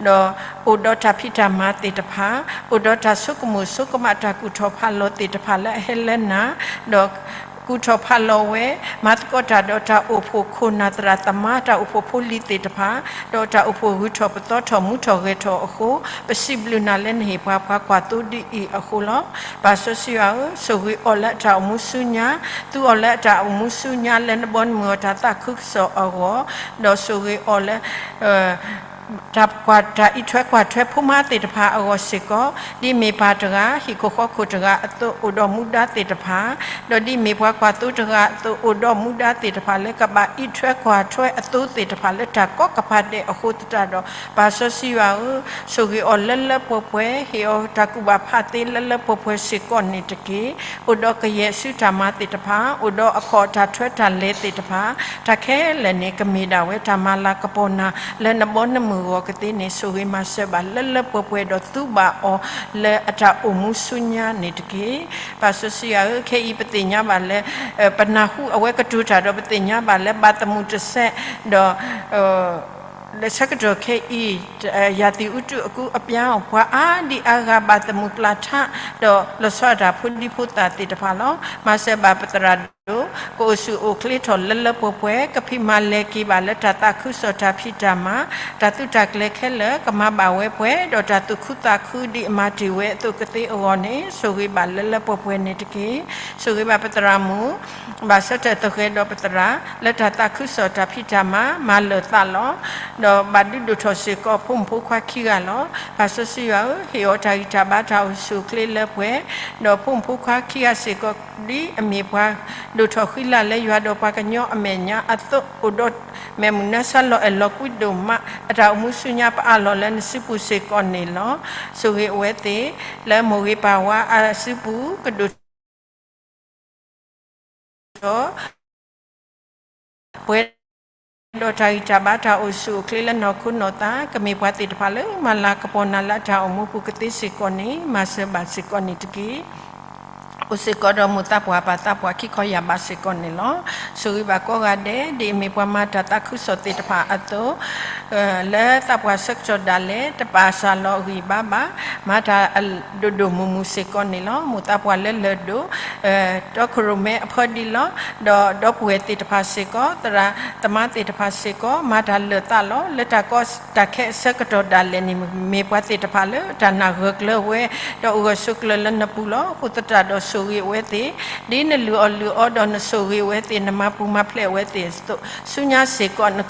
ဒီးအိၣ်ဒီးတၢ်ဖံးတၢ်မၤသ့ၣ်တဖၣ်, အိၣ်ဒီးတၢ်ဆိကမိၣ်ဆိကမး တၢ်ကူၣ်ထီၣ်ဖးလီၤသ့ၣ်တဖၣ်လၢအဟဲလၢနၤ, ဒီးကူၣ်ထီၣ်ဖးလီၤဝဲ, မၤသကိးတၢ်ဒီးတၢ်အိၣ်ဖှိၣ်ခိၣ်နၢ်သရၣ်သမါ, တၢ်အိၣ်ဖှိၣ်ဖိလံၤသ့ၣ်တဖၣ်, ဒီးတၢ်အိၣ်ဖှိၣ်ဂုၤထီၣ်ပသီထီၣ်မူထီၣ်ဂဲၤထီၣ်အဃိ, ပစံးဘျုးနၤလၢနဟ့ၣ်ပှၤပှၤကွၢ်သိဒ်အံၤအဃိလီၤ. ပၢ်စီဆှံယွၤဧၢ, ဆိၣ်ဂ့ၤအီၤလၢအတၢ်အိၣ်မူဆူညါ, သူအီၤလၢအတၢ်အိၣ်မူဆူညါလၢနဘီနမုၢ်အတၢ်သးခုကစီၣ်အဂီၢ်, ဒီးဆိၣ်ဂ့ၤအီၤလၢ တၢ်ကွၢ်တၢ်အံးထွဲကွၢ်ထွဲဖိမါသ့ၣ်တဖၣ်အဂီၢ်စ့ၢ်ကီး, ဒ်မ့ၢ်ပၢ်တဂၤ ဟံၣ်ခိၣ်ဃီခိၣ်တဂၤအသိးအိၣ်ဒီးမူဒါသ့ၣ်တဖၣ်, ဒီးဒ်မ့ၢ်ပှၤကွၢ်သိတဂၤအသိး အိၣ်ဒီးမူဒါသ့ၣ်တဖၣ်လၢကဘၣ်အံးထွဲကွၢ်ထွဲအသိသ့ၣ်တဖၣ်လၢတၢ်ကီကပၤဒဲးအဃိသတးဒီး, ပၢ်စီဆှံယွၤဧၢ, ဆိၣ်ဂ့ၤအီၤလၢလၢပှဲၤပှဲၤ, ဟ့ၣ်အီၤတၢ်ကူၣ်ဘၣ်ဖးသ့လၢလၢပှဲၤပှဲၤစ့ၢ်ကီးန့ၣ်တက့ၢ်. အိၣ်ဒီးကယဲၢ်စုတၢ်မၤသ့ၣ်တဖၣ်, အိၣ်ဒီးအခီၣ်တၢ်ထွဲတၢ်လဲၤသ့ၣ်တဖၣ်, တၢ်ခဲလၢာ်န့ၣ် ကမ့ၢ်ဒၣ်ဝဲတၢ်မၤလၤကပီၤနၤ လၢနဘီနမုၢ်ဂီၤကသ့န့ၣ် ဆိၣ်ဂ့ၤမၤစၢၤဘၣ်လၢလၢပှဲၤပှဲၤဒီးသူဘၣ်အီၤလၢအတၢ်အိၣ်မူဆူညါန့ၣ်တက့ၢ်. ပၢ်စီဆှံယွၤဧၢ, ခဲအံၤပသ့ၣ်ညါဘၣ်လၢ ပနၢ်ဟူအဝဲကတိၤတၢ်ဒီးပသ့ၣ်ညါဘၣ်လၢဘၣ်သမုၣ်တစဲး, ဒီး လၢဆၢကတီၢ်ခဲအံၤ ရာသီဥတုအကူးအပြောင်း ပှၤအါဒံအါဂၤဘၣ်သမုၣ်ကျါထး, ဒီးလီၤဆီဒၣ်တၢ်ဖိဒံဖိသၣ်သ့ၣ်တဖၣ်လီၤ. မၤစၢၤဘၣ်ပသရၣ်ဒိၣ် ကအိၣ်ဆူၣ်အိၣ်ချ့ထီၣ်လၢလၢပှဲၤပှဲၤ, ကဖံးမၤလဲၤက့ၤဘၣ်လၢတၢ်သးခုကစီၣ်တၢ်ဖံးတၢ်မၤ, တၢ်သုးတၢ်ကျဲၤခဲလၢာ် ကမၤဘၣ်ဝဲပှဲၤ, ဒီးတၢ်သူၣ်ခုသးခုဒ်အမၤတ့ၢ်ဝဲအသိးကသ့အဂီၢ်န့ၣ် ဆိၣ်ဂ့ၤဘၣ်လၢလၢပှဲၤပှဲၤန့ၣ်တက့ၢ်. ဆိၣ်ဂ့ၤဘၣ်ပသရၣ်မုၣ် ဘၣ်ဆၢထၢၣ်သဃဲၤဒီးပသရၣ် လၢတၢ်သးခုကစီၣ်တၢ်ဖံးတၢ်မၤ မၤလၢာ်သးလီၤ. ဒီးဘၣ်ဒုးဒိၣ်ထီၣ်စ့ၢ်ကီးဖိမုၣ်ဖိခွါခံဂၤလီၤ. ပၢ်စီဆှံယွၤဧၢ, ဟ့ၣ်အီၤတၢ်ဂံၢ်တၢ်ဘါတၢ်အိၣ်ဆူၣ်အိၣ်ချ့လၢပှဲၤ, ဒီးဖိမုၣ်ဖိခွါခံဂၤစ့ၢ်ကီး ဒ်အမ့ၢ်ပှၤဒိၣ်ထီၣ်ဃံလၤလၢယွၤဒီးပှၤကညီအမဲာ်ညါအသိး အိၣ်ဒီးမဲာ်မုာ်နါဆါလီၤအဲၣ်လီၤကွံဒိၣ်မး အတၢ်အိၣ်မူဆူညါပအးလီၤလၢနစုပူၤစ့ၢ်ကီးန့ၣ်လီၤ. ဆိၣ်ဂ့ၤအဝဲသ့ၣ် လၢမိၢ်ဂ့ၤပၢ်ဝါအစုပူၤ ကဒိၣ် ပှဲၤဒီးတၢ်ဂံၢ်တၢ်ဘါတၢ်အိၣ်ဆူၣ်အိၣ်ချ့လၢနီၢ်ခိနီၢ်သး ကမ့ၢ်ပှၤသ့ၣ်တဖၣ်လၢမၤလၤကပီၤနၤလၢအတၢ်အိၣ်မူပူၤကသ့စ့ၢ်ကီးန့ၣ် မၤစၢၤဘၣ်စ့ၢ်ကီးန့ၣ်တက့ၢ်. အိၣ်စ့ၢ်ကီးဒီးမိၢ်သးပှၢ်ပၢ်သးပှၢ်ခံခီယာ်ဘးစ့ၢ်ကီးန့ၣ်လီၤ. ဆိၣ်ဂ့ၤဘၣ်ကိးဂၤဒဲး ဒ်အမ့ၢ်ပှၤမၤတၢ်သးခုကစီၣ်သ့ၣ်တဖၣ်အသိး လၢသးပှၢ်ဆၢကတီၢ်ဒၣ်လဲာ် တပာ်စၢ်လီၤအဂံၢ်ဘါဘၣ်, မၤတၢ်ဒိၣ်ဒိၣ်မုၢ်မုၢ်စ့ၢ်ကီးန့ၣ်လီၤ. မိၢ်သးပှၢ်လၢလၢၢ်ဒိၣ် တီခိၣ်ရိၣ်မဲအဖၢဒ်လီၤ. ဒီးဒီပုၢ်ဝဲၢ်သ့ၣ်တဖၣ်စ့ၢ်ကီး သရၣ်သမါသ့ၣ်တဖၣ်စ့ၢ်ကီး မၤတၢ်လၢာ်သးလီၤ. လၢတၢ်ကီတၢ်ခဲအဆၢကတီၢ်ဒၣ်လဲာ်န့ၣ် မ့ၢ်ပှၤသ့ၣ်တဖၣ်လၢတၢ်နာ်ဂၢၢ်ကျၢၤဝဲ ဒီးအိၣ်ဂၢၢ်ဆိးကျၢၤလၢနပူၤလီၤ. အဃိသတးဒီးဆိၣ်ဂ့ၤအဝဲသ့ၣ် ဒ်နလုၢ်အီၣ်လုၢ်အီဒီးနဆိၣ်ဂ့ၤအဝဲသ့ၣ် နမၤပူၤမၤဖျဲးအဝဲသ့ၣ်အသိး ဆူညါစ့ၢ်ကီးန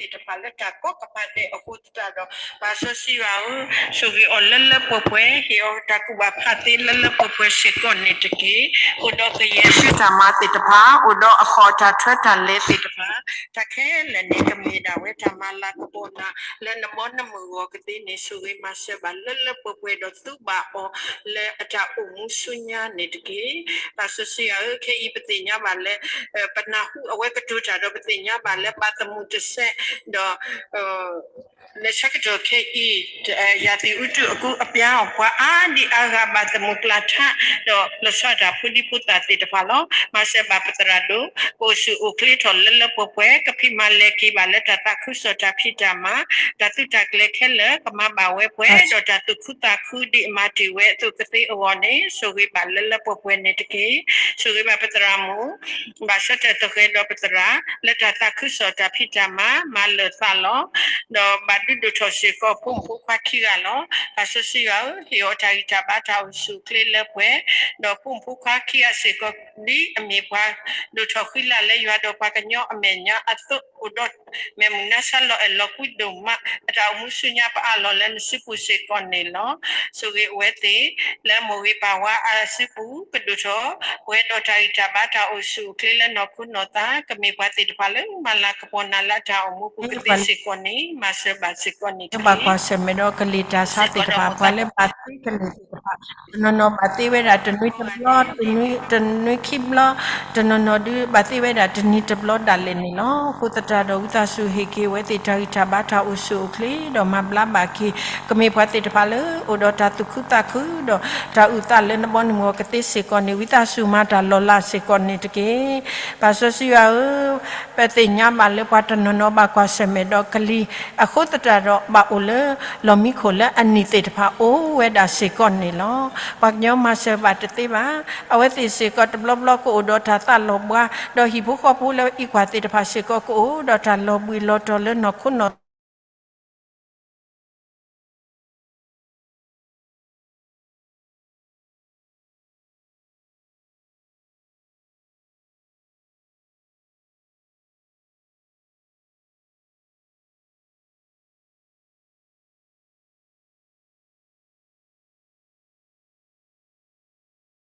သ့ၣ်တဖၣ်လၢတၢ်ကိးကပၤဒဲးအဃိသတးဒီး, ပၢ်စီဆှံယွၤဧၢ, ဆိၣ်ဂ့ၤအီၤလၢလၢပှဲၤပှဲၤ, ဟ့ၣ်အီၤတၢ်ကူၣ်ဘၣ်ဖးသ့လၢလၢပှဲၤပှဲၤစ့ၢ်ကီးန့ၣ်တက့ၢ်. အိၣ်ဒီးကယဲၢ်ဆူတၢ်မၤသ့ၣ်တဖၣ်, အိၣ်ဒီးအဃိာ်တၢ်ထွဲတၢ်လဲၤသ့ၣ်တဖၣ်, တၢ်ခဲလၢာ်န့ၣ် ကမ့ၢ်ဒၣ်ဝဲတၢ်မၤလၤကပီၤနၤ လၢနဘီနမုၢ်ဂီၢ်ကသ့န့ၣ် ဆိၣ်ဂ့ၤမၤစၢၤဘၣ်လၢလၢပှဲၤပှဲၤဒီးသူဘၣ်အီၤလၢအတၢ်အိၣ်မူဆူညါန့ၣ်တက့ၢ်. ပၢ်စီဆှံယွၤဧၢ, ခဲအံၤပသ့ၣ်ညါဘၣ်လၢ ပနၢ်ဟူအဝဲကတိၤတၢ်ဒီး ပသ့ၣ်ညါဘၣ်လၢဘၣ်သမုၣ်တစဲး, ဒီး လၢဆၢကတီၢ်ခဲအံၤ ယၤသံၣ်အူတူၢ်အကူအပျါအီၤ ပှၤအါဒံအါဂၤဘၣ်သမုၣ်ကျါထး, ဒီးလီၤဆီဒၣ်တၢ်ဖိဒံဖိသၣ်သ့ၣ်တဖၣ်လီၤ. မၤစၢၤဘၣ်ပသရၣ်ဒိၣ် ကအိၣ်ဆူၣ်အိၣ်ချ့ထီၣ်လၢလၢပှဲၤပှဲၤ, ကဖံးမၤလဲၤက့ၤဘၣ်လၢတၢ်သးခုကစီၣ်တၢ်ဖံးတၢ်မၤ, တၢ်သုးတၢ်ကျဲၤခဲလၢာ် ကမၤဘၣ်ဝဲပှဲၤ, ဒီးတၢ်သူၣ်ခုသးခုဒ်အမၤတ့ၢ်ဝဲအသိးကသ့အဂီၢ်န့ၣ် ဆိၣ်ဂ့ၤဘၣ်လၢလၢပှဲၤပှဲၤန့ၣ်တက့ၢ်. ဆိၣ်ဂ့ၤဘၣ်ပသရၣ်မုၣ် ဘၣ်ဆၢထၢၣ်သဃဲၤဒီးပသရၣ် လၢတၢ်သးခုကစီၣ်တၢ်ဖံးတၢ်မၤ မၤလၢာ်သးလီၤ. ဒီးဘၣ်ဒုးဒိၣ်ထီၣ်စ့ၢ်ကီးဖိမုၣ်ဖိခွါခံဂၤလီၤ. ပၢ်စီဆှံယွၤဧၢ, ဟ့ၣ်အီၤတၢ်ဂံၢ်တၢ်ဘါတၢ်အိၣ်ဆူၣ်အိၣ်ချ့လၢပှဲၤ, ဒီးဖိမုၣ်ဖိခွါခံဂၤစ့ၢ်ကီး ဒ်အမ့ၢ်ပှၤဒိၣ်ထီၣ်ဃံလၤလၢယွၤဒီးပှၤကညီအမဲာ်ညါအသိး အိၣ်ဒီးမဲာ်မုာ်နါဆါလီၤအဲၣ်လီၤကွံဒိၣ်မး အတၢ်အိၣ်မူဆူညါ ပအၢၣ်လီၤလၢနစုပူၤစ့ၢ်ကီးန့ၣ်လီၤ. ဆိၣ်ဂ့ၤအဝဲသ့ၣ် လၢမိၢ်ဂ့ၤပၢ်ဝါအစုပူၤ ကဒိၣ်ထီၣ်ပှဲၤဒီးတၢ်ဂံၢ်တၢ်ဘါတၢ်အိၣ်ဆူၣ်အိၣ်ချ့လၢနီၢ်ခိနီၢ်သး ကမ့ၢ်ပှၤသ့ၣ်တဖၣ်လၢမၤလၤကပီၤနၤလၢအတၢ်အိၣ်မူပူၤကသ့စ့ၢ်ကီးန့ၣ် မၤစၢၤဘၣ်စ့ၢ်ကီးန့ၣ်တက့ၢ်. ဘၣ်ကွၢ်ဆၢၣ်မဲာ်ဒီးကလံၤတၢ်ဆါသ့ၣ်တဖၣ် ပှၤလၢဘၣ်သ့ကလံၤသ့ၣ်တဖၣ် တနီၤနီၤဘၣ်သ့ဝဲဒၣ်တနွံတဘျီ, တနွံခံဘျီ, တနီၤနီၤဒုးဘၣ်သ့ဝဲဒၣ်တနံၤတဘျီဒၣ်လဲာ်န့ၣ်လီၤ. အဃိသတးဒီး ဝံသးစူၤဟ့ၣ်က့ၤဝဲသ့ၣ်တၢ်ဂံၢ်တၢ်ဘါတၢ်အိၣ်ဆူၣ်အိၣ်ချ့ ဒီးမၤဘျါဘၣ်က့ၤ ကမ့ၢ်ပှၤသ့ၣ်တဖၣ်လၢအိၣ်ဒီးတၢ်သူၣ်ခုသးခု ဒီးတၢ်အုၣ်သးလၢနဘီနမုၢ်ဂီၢ်ကသ့စ့ၢ်ကီးန့ၣ် ဝံသးစူၤမၤတၢ်လီၤလးစ့ၢ်ကီးန့ၣ်တက့ၢ်. ပၢ်စီဆှံယွၤဧၢ, ပသ့ၣ်ညါဘၣ်လၢပှၤတနီၤနီၤဘၣ်ကွၢ်ဆၢၣ်မဲာ်ဒီးကလံၤ အဃိသတးဒီးဘၣ်အိၣ်လၢလီၢ်မံခိၣ်လၢအနံၤသ့ၣ်တဖၣ်အိၣ်ဝဲဒၣ်စ့ၢ်ကီးန့ၣ်လီၤ. ပှၤကညီမၤစၢၤဘၣ်တသ့ဘၣ်. အဝဲသ့ၣ်စ့ၢ်ကီးတဘျီဘျီကအိၣ်ဒီးတၢ်သးလီၤဘှါ, ဒီးဟံၣ်ဖိဃီဖိလၢအံးကွၢ်သ့ၣ်တဖၣ်စ့ၢ်ကီးကအိၣ်ဒီးတၢ်လီၤဘှံးလီၤတီၤလ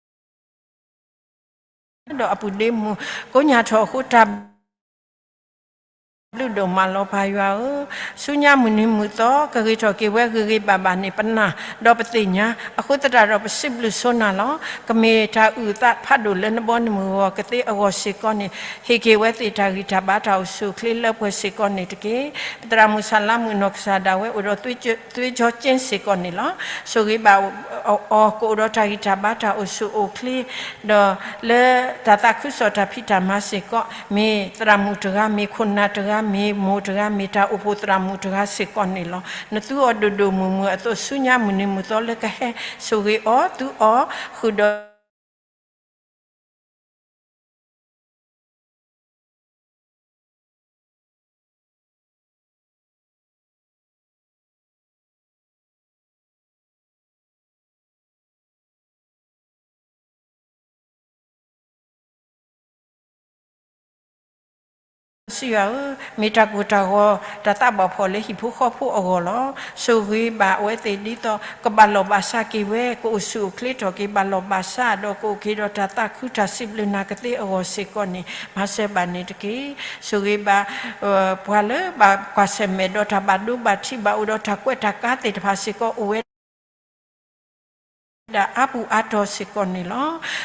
ၢနီၢ်ခိနီၢ် ဒီးအပူၤဒ့မူး ကိညါထီၣ်အဃိတၢ်ဘျုးဒိၣ်မးလီၤ ပၢ်ယွၤဧၢ. ဆူညါမုၢ်နံၤမုၢ်သီ ကဂ့ၤထီၣ်က့ၤဝဲဂ့ၤဂ့ၤဘၣ်ဘၣ်န့ၣ် ပနာ်ဒီးပသ့ၣ်ညါ အဃိသတးဒီးပစံးဘျုးဆိနၤလီၤ. ကမ့ၢ်တၢ်အုၣ်သးဖးဒိၣ်လၢနဘီနမုၢ်ဂီၢ်ကသ့အဂီၢ်စ့ၢ်ကီးန့ၣ် ဟ့ၣ်က့ၤဝဲသ့ၣ်တၢ်ဂံၢ်တၢ်ဘါတၢ်အိၣ်ဆူၣ်အိၣ်ချ့လၢပှဲၤစ့ၢ်ကီးန့ၣ်တက့ၢ်. ပသရၣ်မုၣ်ဆၣ်လါမုၣ်နီၢ်ကစၢ်ဒၣ်ဝဲအိၣ်ဒီးသွ့ကၠိကၠ့စ့ၢ်ကီးန့ၣ်လီၤ. ဆိၣ်ဂ့ၤဘၣ်အီၤ ကအိၣ်ဒီးတၢ်ဂံၢ်တၢ်ဘါတၢ်အိၣ်ဆူၣ်အိၣ်ချ့ ဒီးလၢတၢ်သးခုကစီၣ်တၢ်ဖံးတၢ်မၤစ့ၢ်ကီး မ့ၢ်သရၣ်မုၣ်တဂၤ မ့ၢ်ခိၣ်နၢ်တဂၤ မ့ၢ်မိၢ်တဂၤ မ့ၢ်တၢ်အိၣ်ဖှိၣ်သရၣ်မုၣ်တဂၤစ့ၢ်ကီးန့ၣ်လီၤ. နသူအီၤဒိၣ်ဒိၣ်မုၢ်မုၢ်အသိး ဆူညါမုၢ်နံၤမုၢ်သီလၢကဟဲ ဆိၣ်ဂ့ၤအီၤ သူအီၤ ဃုာ်ဒီး စီဆှံယွၤဧၢ, မ့ၢ်တၢ်ကိၢ်တၢ်ဂီၤ တၢ်သးဘၣ်ဖှီၣ်လၢဟံၣ်ဖိဃီဖိအဂီၢ်လီၤ. ဆိၣ်ဂ့ၤဘၣ်အဝဲသ့ၣ်ဒ်သိး ကဘၣ်လီၢ်ဘၣ်စးက့ၤဝဲ ကအိၣ်ဆူၣ်အိၣ်ချ့ထီၣ်က့ၤ ဘၣ်လီၢ်ဘၣ်စး ဒီးကအိၣ်က့ၤဒီးတၢ်သးခုတၢ်စံးဘျုးနၤကသ့အဂီၢ်စ့ၢ်ကီးန့ၣ် မၤစၢၤဘၣ်န့ၣ်တက့ၢ်. ဆိၣ်ဂ့ၤဘၣ် ပှၤလၢဘၣ်ကွၢ်ဆၢၣ်မဲာ်ဒီးတၢ်ဘၣ်ဒိဘၣ်ထံး ဘၣ်အိၣ်ဒီးတၢ်ကွဲးတၢ်ကါသ့ၣ်တဖၣ်စ့ၢ်ကီး အိၣ်ဝဲဒၣ်အါပူၤအါတီၤစ့ၢ်ကီးန့ၣ်လီၤ.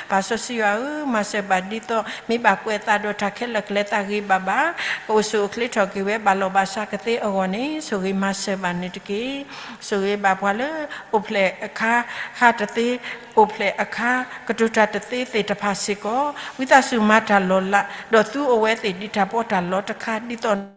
ပၢ်စီဆှံယွၤဧၢ, မၤစၢၤဘၣ်ဒ်သိး မ့ၢ်ဘၣ်ကွဲးအသးဒီးတၢ်ခဲလၢာ်ကလဲၤသးဂ့ၤဘၣ်ဘၣ်, ကအိၣ်ဆူၣ်အိၣ်ချ့ထီၣ်က့ၤဝဲ ဘၣ်လီၢ်ဘၣ်စးကသ့အဂီၢ်န့ၣ် ဆိၣ်ဂ့ၤမၤစၢၤဘၣ်န့ၣ်တက့ၢ်. ဆိၣ်ဂ့ၤဘၣ်ပှၤလၢ အိၣ်ဖျဲၣ်အခါ ဟးတသ့, အိၣ်ဖျဲၣ်အခါ ကတိၤတၢ်တသ့သ့ၣ်တဖၣ်စ့ၢ်ကီး ဝံသးစူၤမၤတၢ်လီၤလး ဒီးသူအိၣ်ဝဲသ့ၣ်ဒ်တၢ်ပီးတၢ်လီတခါ ဒ်သိး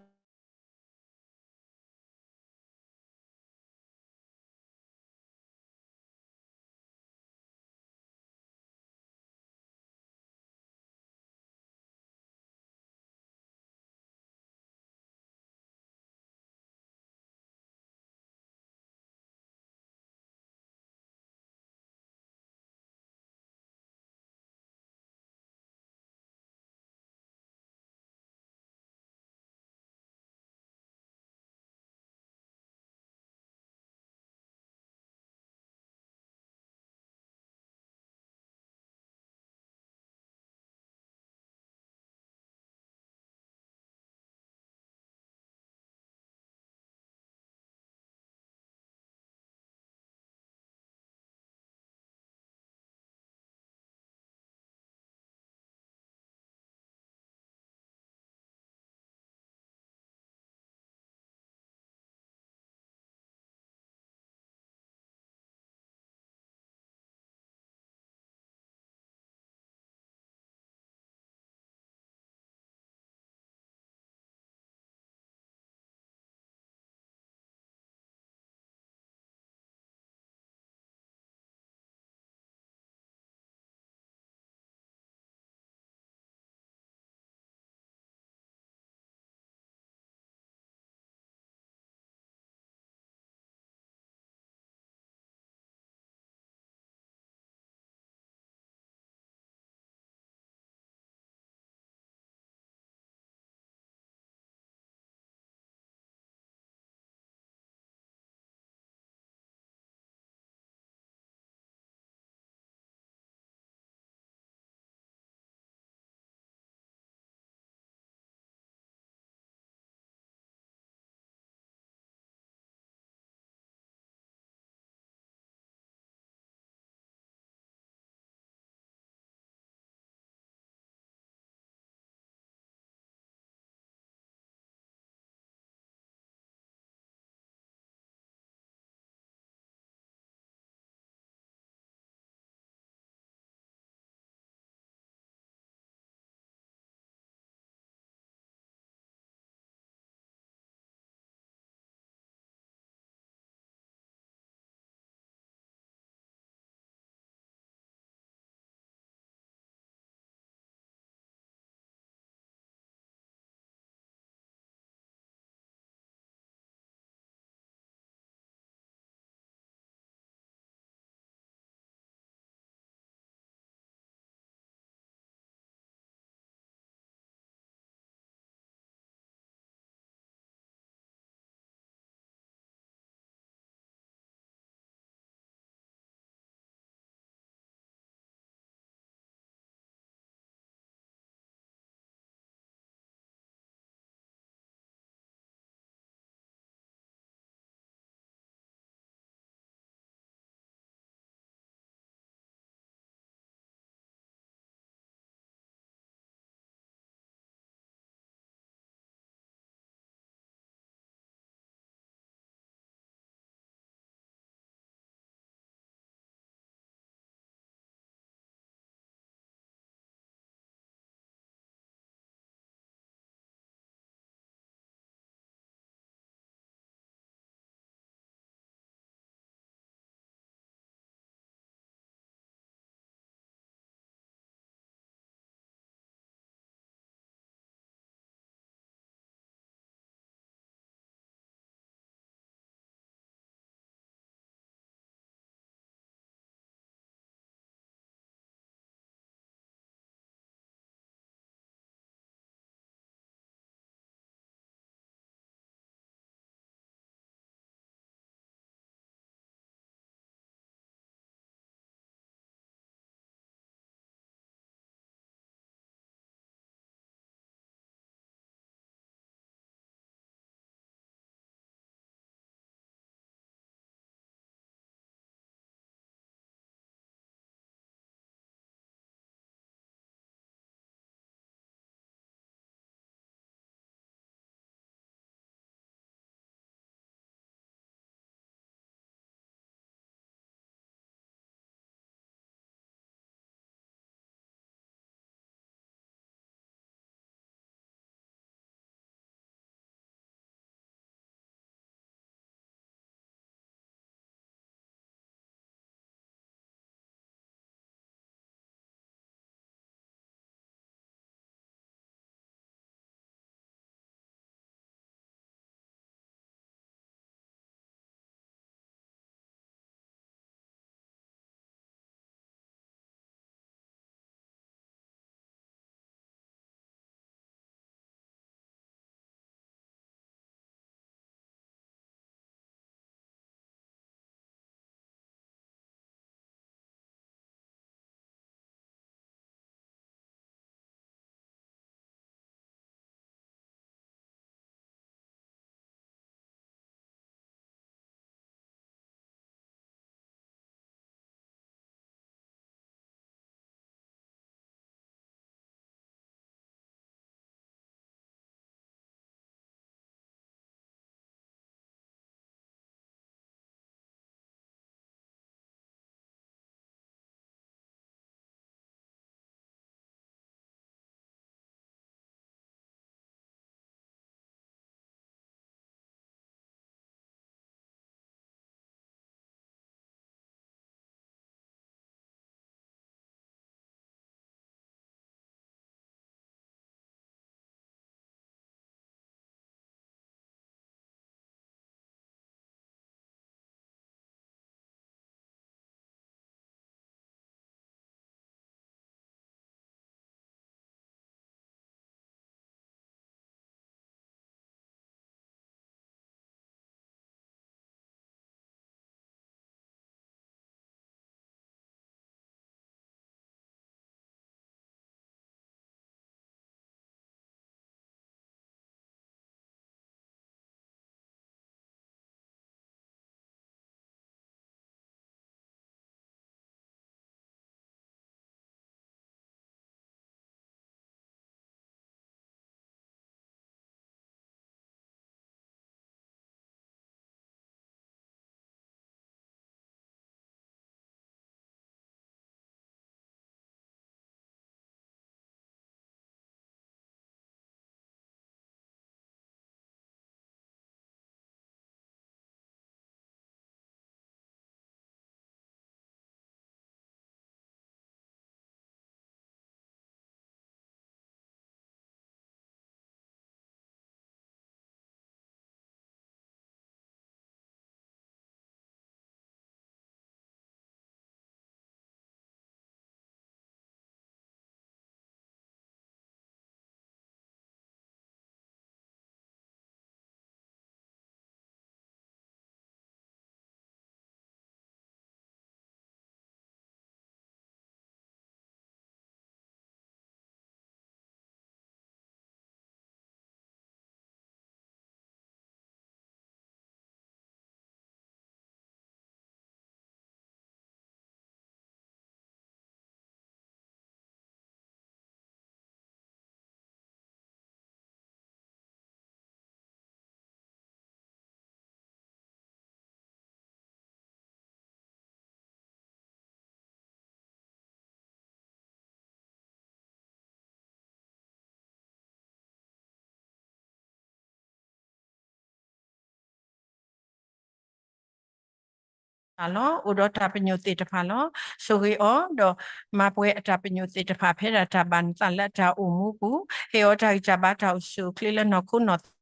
လီၤ. အိၣ်ဒီးတၢ်ပညိၣ်သ့ၣ်တဖၣ်လီၤ. ဆိၣ်ဂ့ၤအီၤဒီး မၤပှဲၤအတၢ်ပညိၣ်သ့ၣ်တဖၣ် ဖဲဒၣ်တၢ်ဘၣ်နသးလၢအတၢ်အိၣ်မူပူၤ, ဟ့ၣ်အီၤတၢ်ဂံၢ်တၢ်ဘါတၢ်အိၣ်ဆူၣ်အိၣ်ချ့လၢနီၢ်ခိနီၢ်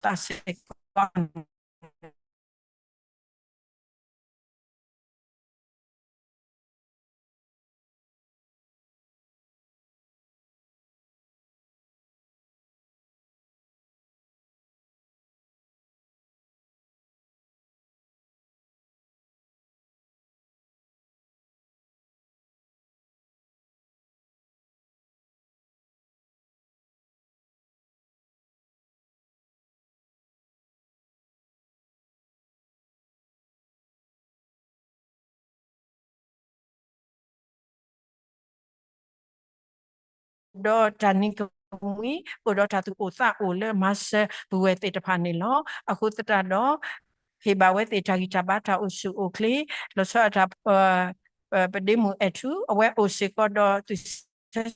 သးစ့ၢ်ကီး ဒီးတၢ်နံၤကမှံ အိၣ်ဒီးတၢ်သူၣ်အိၣ်သးအိၣ်လၢမၤစၢၤပဝဲသ့ၣ်တဖၣ်န့ၣ်လီၤ. အဃိသတးဒီး ဟ့ၣ်ဘၣ်ဝဲသ့ၣ်တၢ်ဂံၢ်တၢ်ဘါတၢ်အိၣ်ဆူၣ်အိၣ်ချ့, လီၤဆီဒၣ်တၢ် ပဒ့မုၣ်အဲၣ်ထူ အဝဲအိၣ်စ့ၢ်ကီးဒီးသူၣ်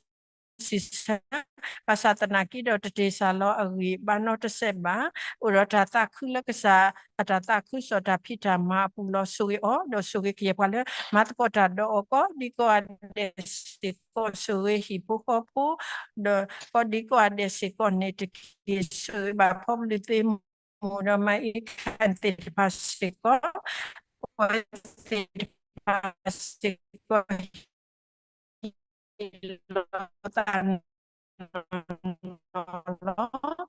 ဆၢ ဆံးဆၢ, ဘၣ်ဆၣ်သနာ်က့ဒီး တတ့ၢ်စၢ်လီၤအဂံၢ်ဘါနီတစဲးဘၣ်, အိၣ်ဒီးတၢ်သးခုလၢကစၢ်အတၢ်သးခုကစီၣ်တၢ်ဖံးတၢ်မၤအပူၤလီၤ. ဆိၣ်ဂ့ၤအီၤ ဒီးဆိၣ်ဂ့ၤကယဲၢ်ပှၤလၢမၤသကိးတၢ်ဒီးအီၤ ကိးဒံကိးဂၤဒဲးစ့ၢ်ကီး, ဆိၣ်ဂ့ၤဟံၣ်ဖိဃီဖိ ဒီးကိးဒံကိးဂၤဒဲးစ့ၢ်ကီးန့ၣ်တက့ၢ်. ဆိၣ်ဂ့ၤဘၣ်ဖီပျုၢ်သ့ၣ်မူဒီးမၤအံခၣ်သ့ၣ်တဖၣ်စ့ၢ်ကီး, ပဝဲသ့ၣ်တဖၣ်စ့ၢ်ကီး ဟ့ၣ်လီၤသးနီၢ်နီၢ်လီၤ.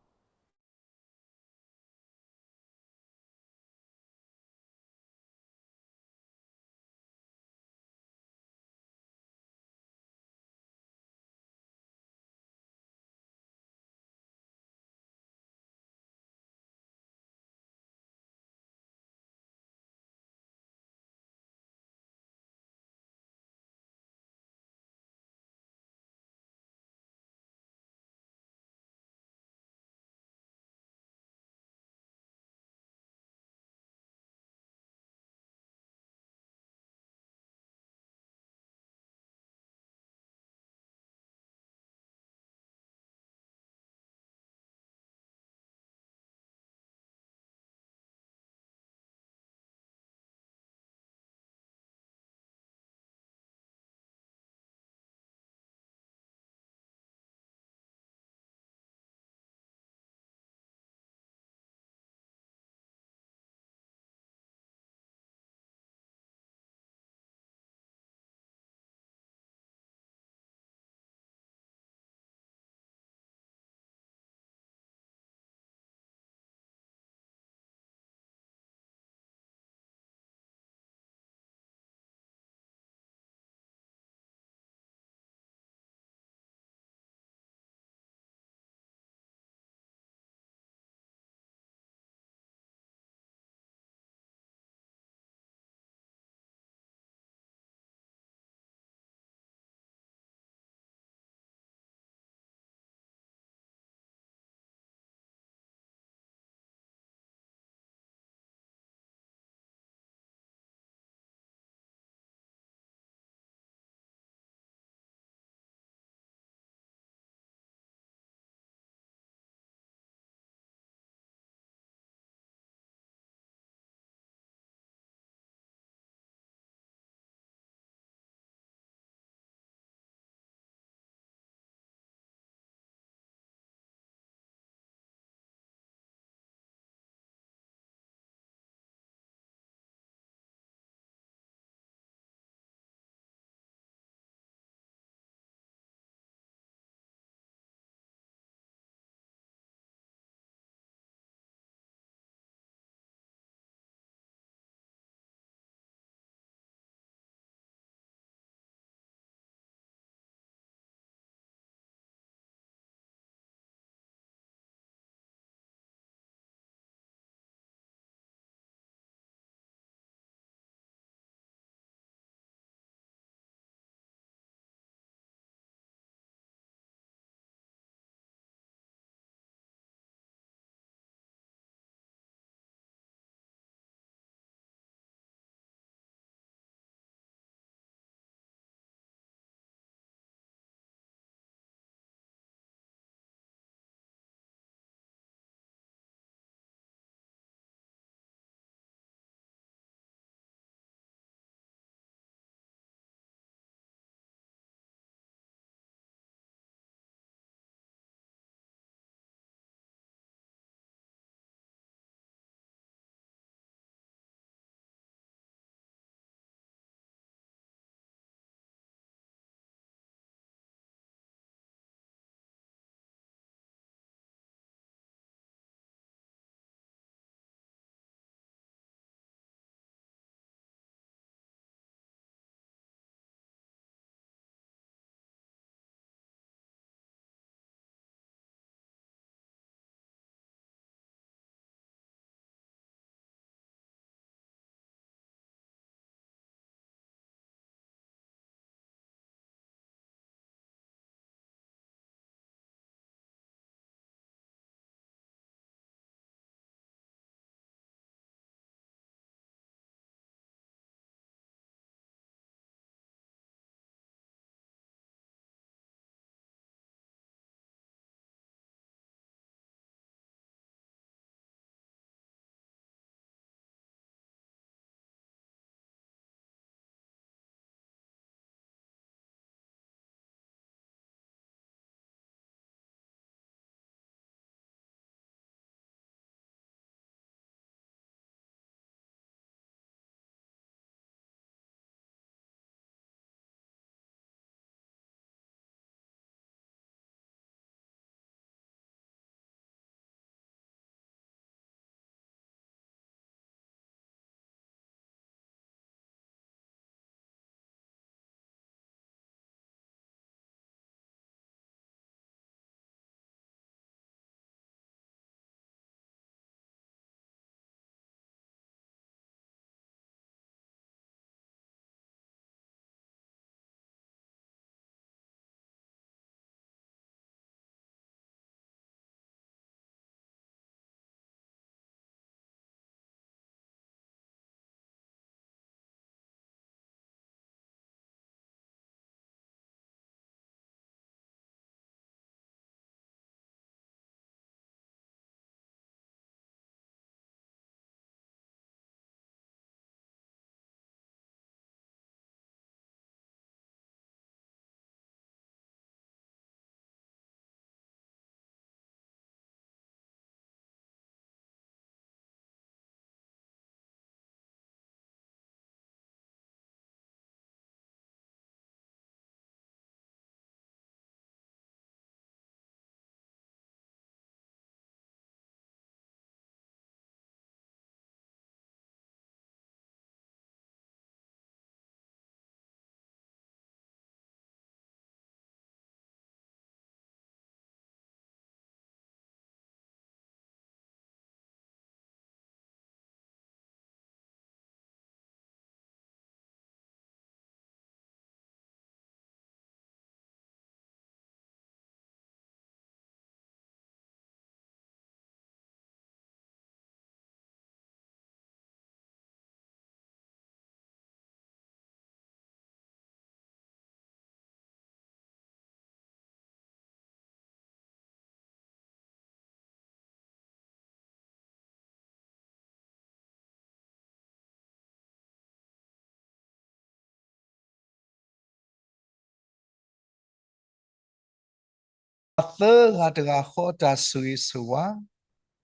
သၢဂၤတဂၤဃီအတၢ်ဆိၣ်ဂ့ၤဆိၣ်ဝါ,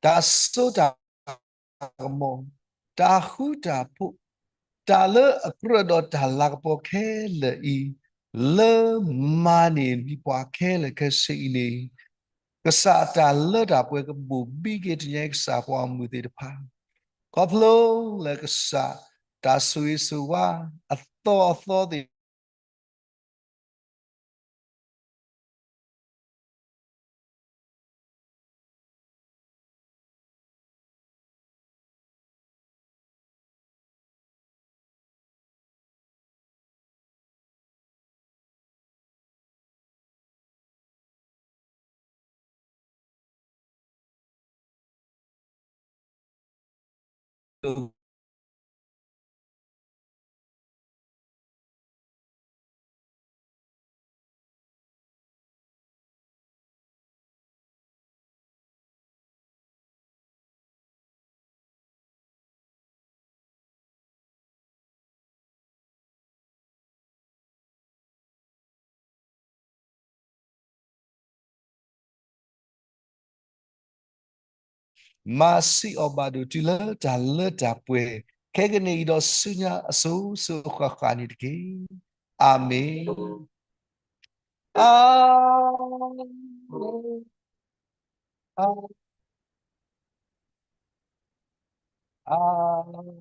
တၢ်စိတၢ်ကမီၤ, တၢ်ဃူတၢ်ဖိး, တၢ်လၢအကြၢးဒီးတၢ်လၤကပီၤခဲလၢာ်အံၤ, လၢမၤန့ၢ်လံပှၤခဲလၢာ်ခဲဆ့အံၤန့ၣ်, ကစၢ်အတၢ်လၢတၢ်ပှဲၤကဘိၣ်ဘံက့ၤတညါကစၢ်ပှၤအမုၢ်သ့ၣ်တဖၣ်, ခီဖျိလၢကစၢ်တၢ်ဆိၣ်ဂ့ၤဆိၣ်ဝါအသီအသီသ့ၣ်တဖၣ် မၤစံးအီၤဘၣ်ဒိၣ်တုၤလၢတၢ်လၢတၢ်ပှဲၤ ခဲကနံၣ်အံၤဒီးဆူညါအစိၤစိၤဃၣ်ဃၣ်န့ၣ်တက့ၢ်. အၤမ့ၣ်. အၤမ့ၣ်. အၤမ့ၣ်.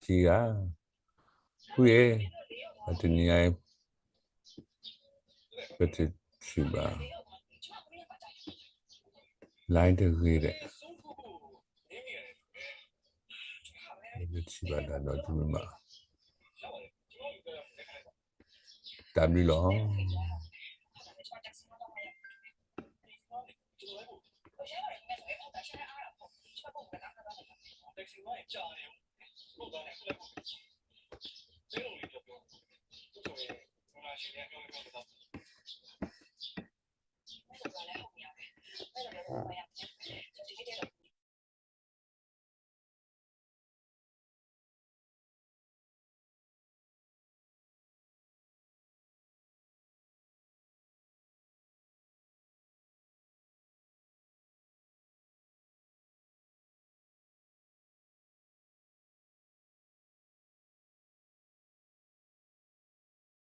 ထံဂၤ, ဃု, တနံၤညါအံၤ ပတထံၣ်ဘၣ် line တဂ့ၤဒီး ပတထံၣ်ဘၣ်တၢ်ဒီးတမ့ၢ်ဘၣ်. တၢ်ဘျုးလီၤ.